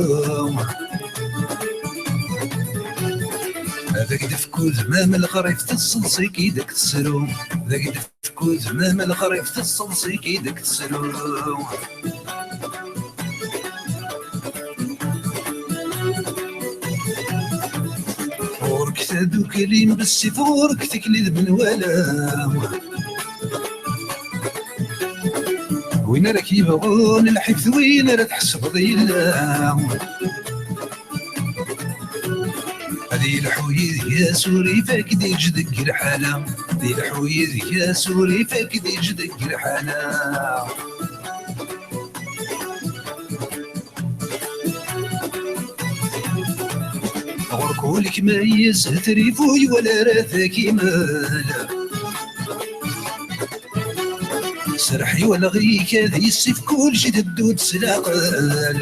Ad ak-d-tefk udem am lexrif, tesseḍs-ik-id ad k-tesru. Ad ak-d-tefk udem am lexrif, tesseḍs-ik-id ad k-tesru. Ɣur-k tadukli n bessif, ɣur-k tikli d menwala. Win ara k-yebɣun lḥif d win ara tḥesbeḍ yella. Ad yelḥu yid-k asurif, ad k-d-yeǧǧ deg lḥala. Ad yelḥu yid-k asurif, ad k-d-yeǧǧ deg lḥala. Ɣur-k ul-ik ma yeshetrif, ur iwala ara takimal. Serreḥ i walɣ-ik ad yessif, kulci teddu-d s leɛqel.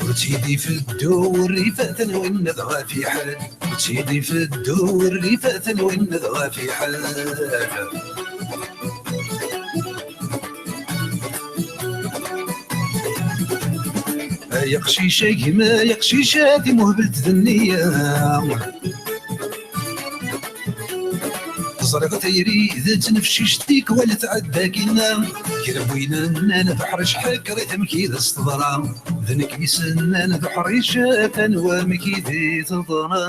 Ur tt-id-ifeddu urrif, atan winna dɣa fiḥel. Ur tt-id-ifeddu urrif, atan winna dɣa fiḥel. Ay aqcic a gma, ay aqcic a timuhbelt d nniya. Ẓriɣ tayri d tnefcict, tikwal tɛedda kinna. Kra n win nnan d uḥric, ḥekker i tamki d s-teḍra. D nekk i s-nnan d uḥric, atan wamek i d-teḍra.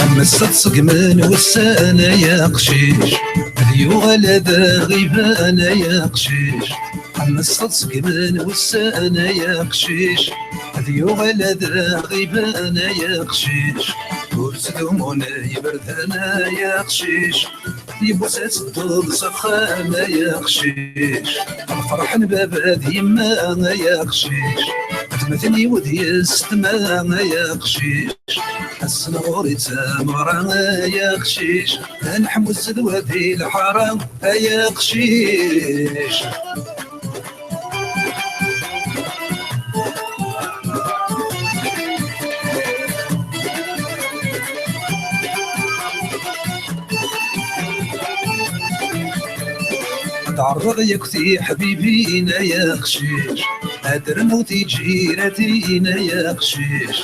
Am ass-a ttṣeggmen wussan ay aqcic, ad yuɣal ad aɣ-iban ay aqcic. Am ass-a ttṣeggmen wussan ay aqcic, ad yuɣal ad aɣ-iban ay aqcic. Ur ttdumun yiberdan ay aqcic, yiwwas ad tedduḍ s axxam ay aqcic. Lferḥ n baba d yemma ay aqcic, atmaten-iw d yessetma ay aqcic. Ass-n ɣur-i d tameɣra ay aqcic, ad neḥmu zzedwa di lḥara ay aqcic. Ad ɛerḍeɣ yakk tiḥbibin ay aqcic, ad rnu tiǧiratin ay aqcic,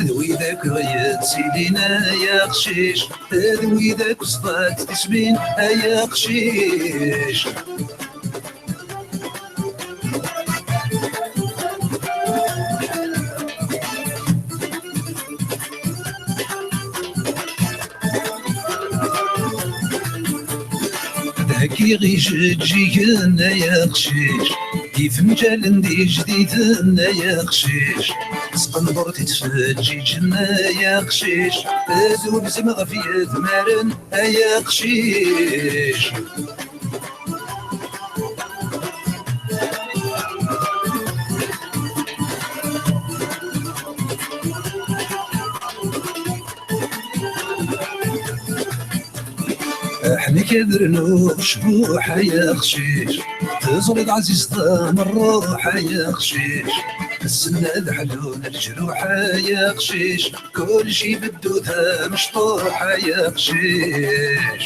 d wid akk yettilin ay aqcic, d wid akk sḍat tismin ay aqcic. Ad heggiɣ ijeǧǧigen ay aqcic, ifenǧalen d ijdiden ay aqcic, sqenbert ittfeǧǧiǧen ay aqcic, ad webzem ɣef yedmaren ay aqcic. Aḥnik ad rnuɣ cbuḥ ay aqcic, teẓriḍ ɛziz d amerruḥ ay aqcic, ass-n ad ḥlun leǧruḥ ay aqcic, kulci ibeddu d amecṭuḥ ay aqcic.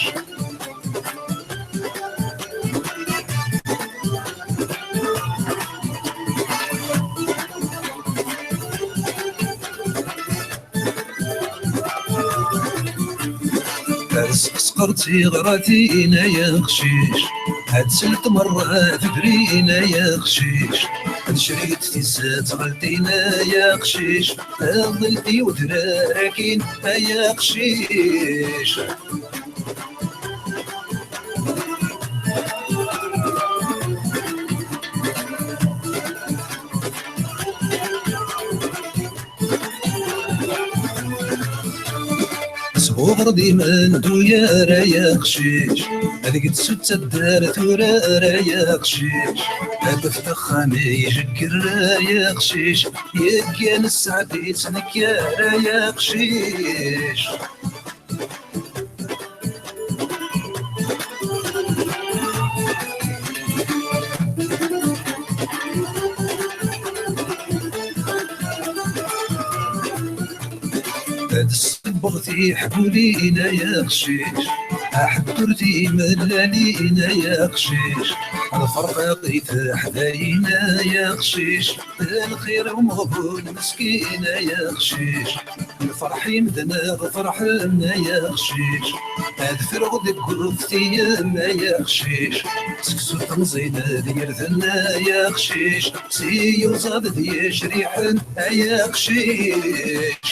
Sqesqer tiɣratin ay aqcic, ad sel tmerra tebrin ay aqcic, ad crit tisa tɣeltin ay aqcic, taḍilt-iw trar akin ay aqcic. Sɣuɣer d imendu yar ay aqcic, ad gets taddart urar ay aqcic, ad tafeḍ axxam ijegger ay aqcic, yeggan sseɛd-itt nekkar ay aqcic. Ad ssebbeɣ tiḥbulin ay aqcic, aḥeddur timellalin ay aqcic, lferq i teḥdayin ay aqcic, lxir umeɣbun meskin ay aqcic. Lferḥ-im d neɣ ferḥen ay aqcic, ad ffreɣ deg ufti-m ay aqcic, seksu temẓin d yirden ay aqcic, s iyuẓaḍ d yicriḥen ay aqcic.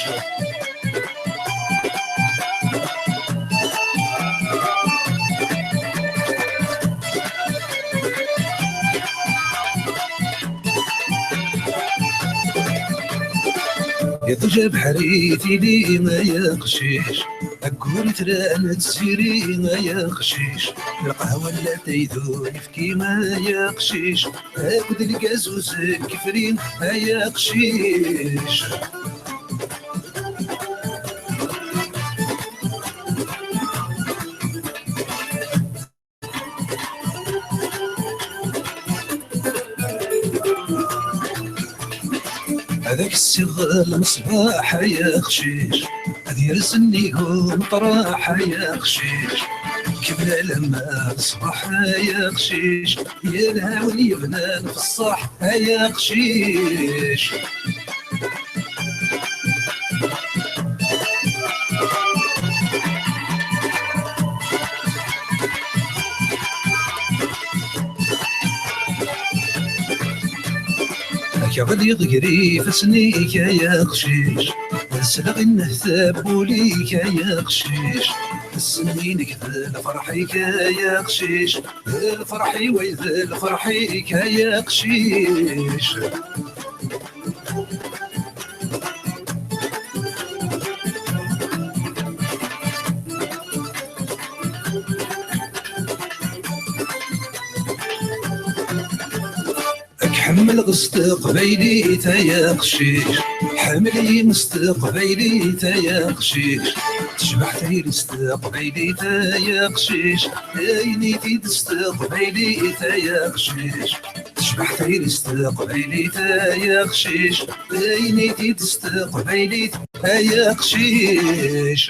Iṭij abeḥri tili ay aqcic, aggur itran ttziri ay aqcic, lqahwa n latay d uyefki ay aqcic, akked lgaz uzekfri ay aqcic. Ad ak-ssiɣ lmeṣbaḥ ay aqcic, ad yers nnig umeṭraḥ ay aqcic, kemmel alamma d ṣṣbeḥ ay aqcic, yelha win yebnan f ṣṣeḥ ay aqcic. Ak ɣliɣ gar ifassen-ik ay aqcic, ad sleɣ i nnehta n wul-ik ay aqcic, ssem-inek d lferḥ-ik ay aqcic, d lferḥ-iw ay d lferḥ-ik ay aqcic. Ad k-ḥemmleɣ s teqbaylit ay aqcic, ḥemmel-iyi s teqbaylit ay aqcic, tecbeḥ tayri s teqbaylit ay aqcic, ayen i t-id s teqbaylit ay aqcic. Tecbeḥ tayri s teqbaylit ay aqcic, ayen i t-id s teqbaylit ay aqcic.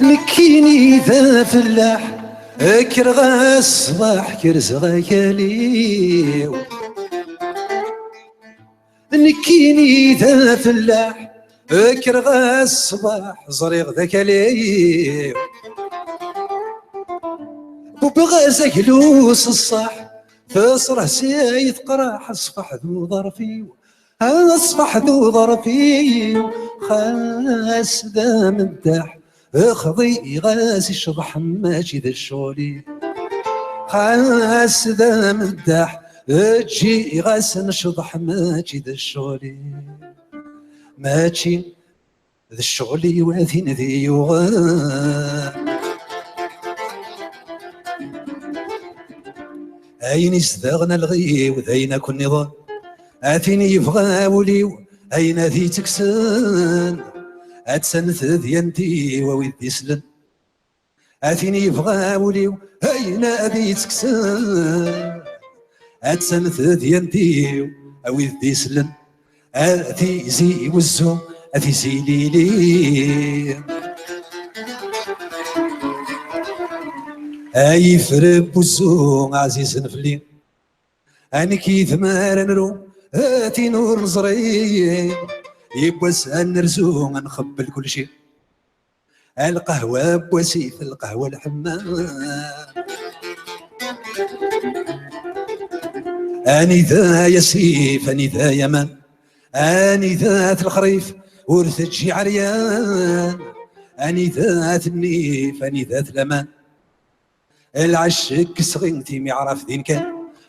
Nekkini d afellaḥ, kkreɣ ṣṣbeḥ kerzeɣ akal-iw. Nekkini d afellaḥ, kkreɣ ṣṣbeḥ ẓriɣ d akal-iw. Bubbeɣ azaglu s ṣṣeḥ, tesreḥ si teqraḥ ṣṣbeḥ d uḍerf-iw. Ṣṣbeḥ d uḍerf-iw, xas d ameddaḥ, xḍiɣ-as icḍeḥ mačči d ccɣel-iw. Xas d ameddaḥ, ǧǧiɣ-as necḍeḥ mačči d ccɣel-iw. Mačči d ccɣel-iw a tin d i yuɣen. Ayen izedɣen alɣiw d ayen akk nniḍen, a tin yebɣa wul-iw ayen ad itteksen, attan tedyant-iw a wid d-islen. A tin yebɣa wul-iw ayen ad itteksen, attan tedyant-iw a wid d-islen. A tizi wezzu, a tizi lili. Ay ifreb wezzu ɛzizen fell-i. A nekk yid-m ara nru, a tin ur neẓri. Yiwwas ad nerzu, ad nxebbel kulci. A lqahwa n wasif, a lqahwa lḥemma. Anida yasif, anida yaman, anida-t lexrif ur teǧǧi ɛeryan, anida-t-nni-f, anida-t laman. Lɛecc deg tesɣi, timiɛraft din kan,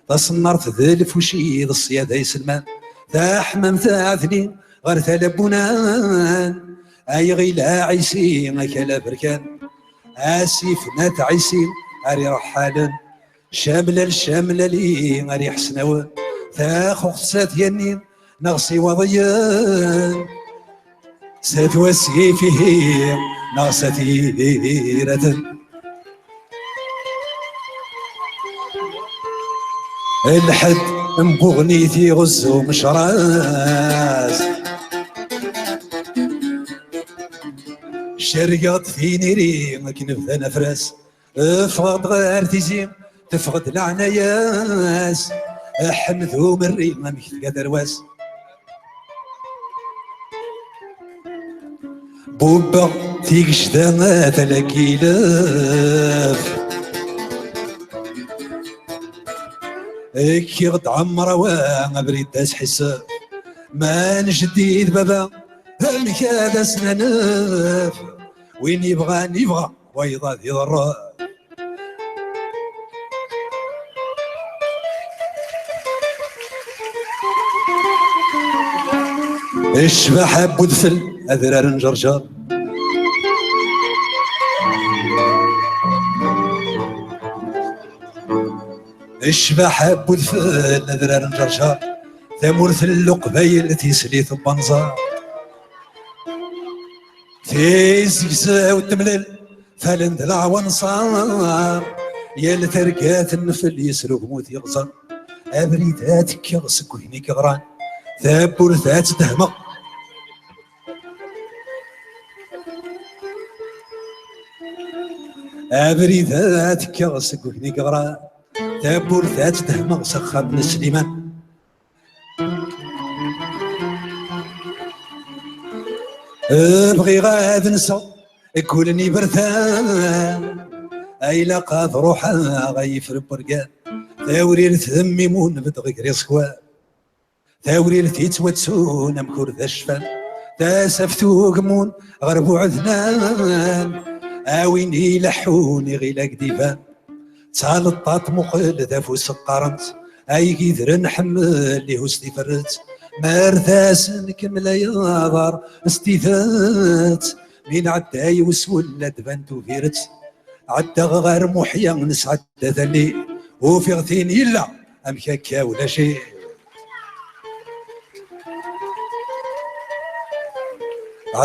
taṣennart d lfuci d ṣṣyada iselman, taḥmamt aɛedli ɣer tala n wunan, ayɣil aɛisi akal aberkan, asif n at ɛisi ar ireḥḥalen, camlal camlali ar iḥesnawen, taxuxet s at yanni neɣ s iwaḍiyen, s at wasif ihi neɣ s at yiraten. Lḥedd n buɣnit iɣezzu mecras, cergeɣ-d tiniri akken bdan afras. Ffɣeɣ-d ɣer tizi, teffeɣ-d leɛnaya-s, ḥmed umerri amek tga tarwa-s. Bubbeɣ tigejda talakilef, kkiɣ-d ɛemrawa abrid d asḥissef, ma n jeddi d baba amek ad as-nanef, win yebɣan yebɣa, wayeḍ ad iḍerref. Ccbaḥa n udfel, adrar n Ǧerǧer. Ccbaḥa n udfel, adrar n Ǧerǧer. Tamurt n Leqbayel, tislit n wenẓar. Tizegza u temlel, falen d leɛwanṣar, yal targa tennefl, yesrugmut iɣẓer. Abrid ad tekkeɣ seg wayen i yeɣran, tawwurt ad tdehmeɣ. Abrid ad tekkeɣ seg wayen i yeɣran, tawwurt ad tdehmeɣ s axxam n Sliman. Bɣiɣ ad nseɣ deg wul n iberdan, ay ilaq ad ruḥeɣ ay ifr n wergan, tawrirt d mimun beddeɣ gar iẓekwan, tawrirt yettwattun amkur d acfan, tasaft ugemmun ɣer buɛednan, a win ileḥḥun iɣil ak d-iban. Taleṭṭaṭ muqel d afus qqaren-tt, ay igider nḥemmel ihus tiferret, ma ar tasen kemmel ay aḍar s tidet, mi nɛedday weswel ad d-ban tubiret. Ɛeddaɣ ɣer Muḥya nesɛedda tallit, ufiɣ tin yella amek akka ulac-it.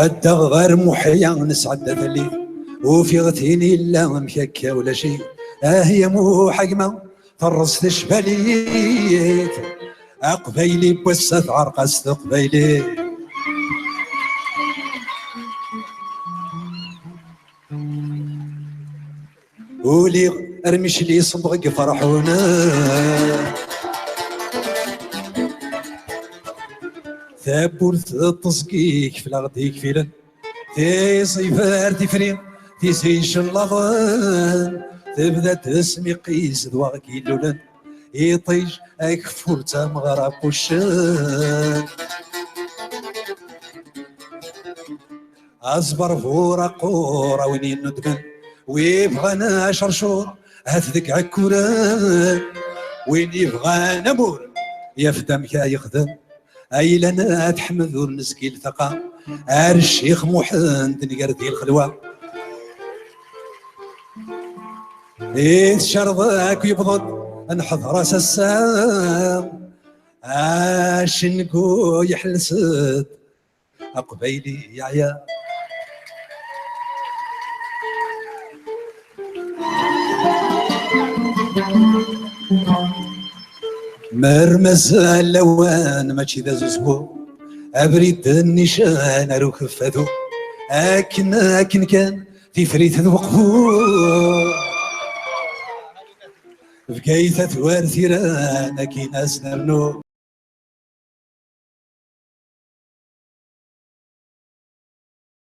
Ɛeddaɣ ɣer Muḥya nesɛedda tallit, ufiɣ tin yella amek akka ulac-it. Ah ya Muḥ a gma, terreẓ tecbalit, aqbayli n wass-a teɛreq-as teqbaylit. Uliɣ ar Micli ṣubbeɣ deg Ferḥun. Tawwurt d teẓgi kefleɣ-d ikfilen, tiẓifer tifri, tizi icellaḍen, tebda tesmiqis d waɣ illulen, iṭij akeffur d tameɣra n wuccen. Asberbur aqur a win yennudmen, wi bɣan acercur hat deg Ɛekkuren, win yebɣan amur yaf-d amek ay yexdem. Ayla n At Ḥmed ur nezgil taqa, ar Ccix Muḥend nger di lxelwa. I tcerḍ akk yewweḍ-d, nḥeḍer-as ass-a, acengu yeḥles-d. Aqbayli yeɛya. Mer mazal lawan mačči d azuzwu, abrid d nnican ar ukeffadu. Akken, akken kan, tifrit d weqbu. Bgayet at war tiran, akin as nernu.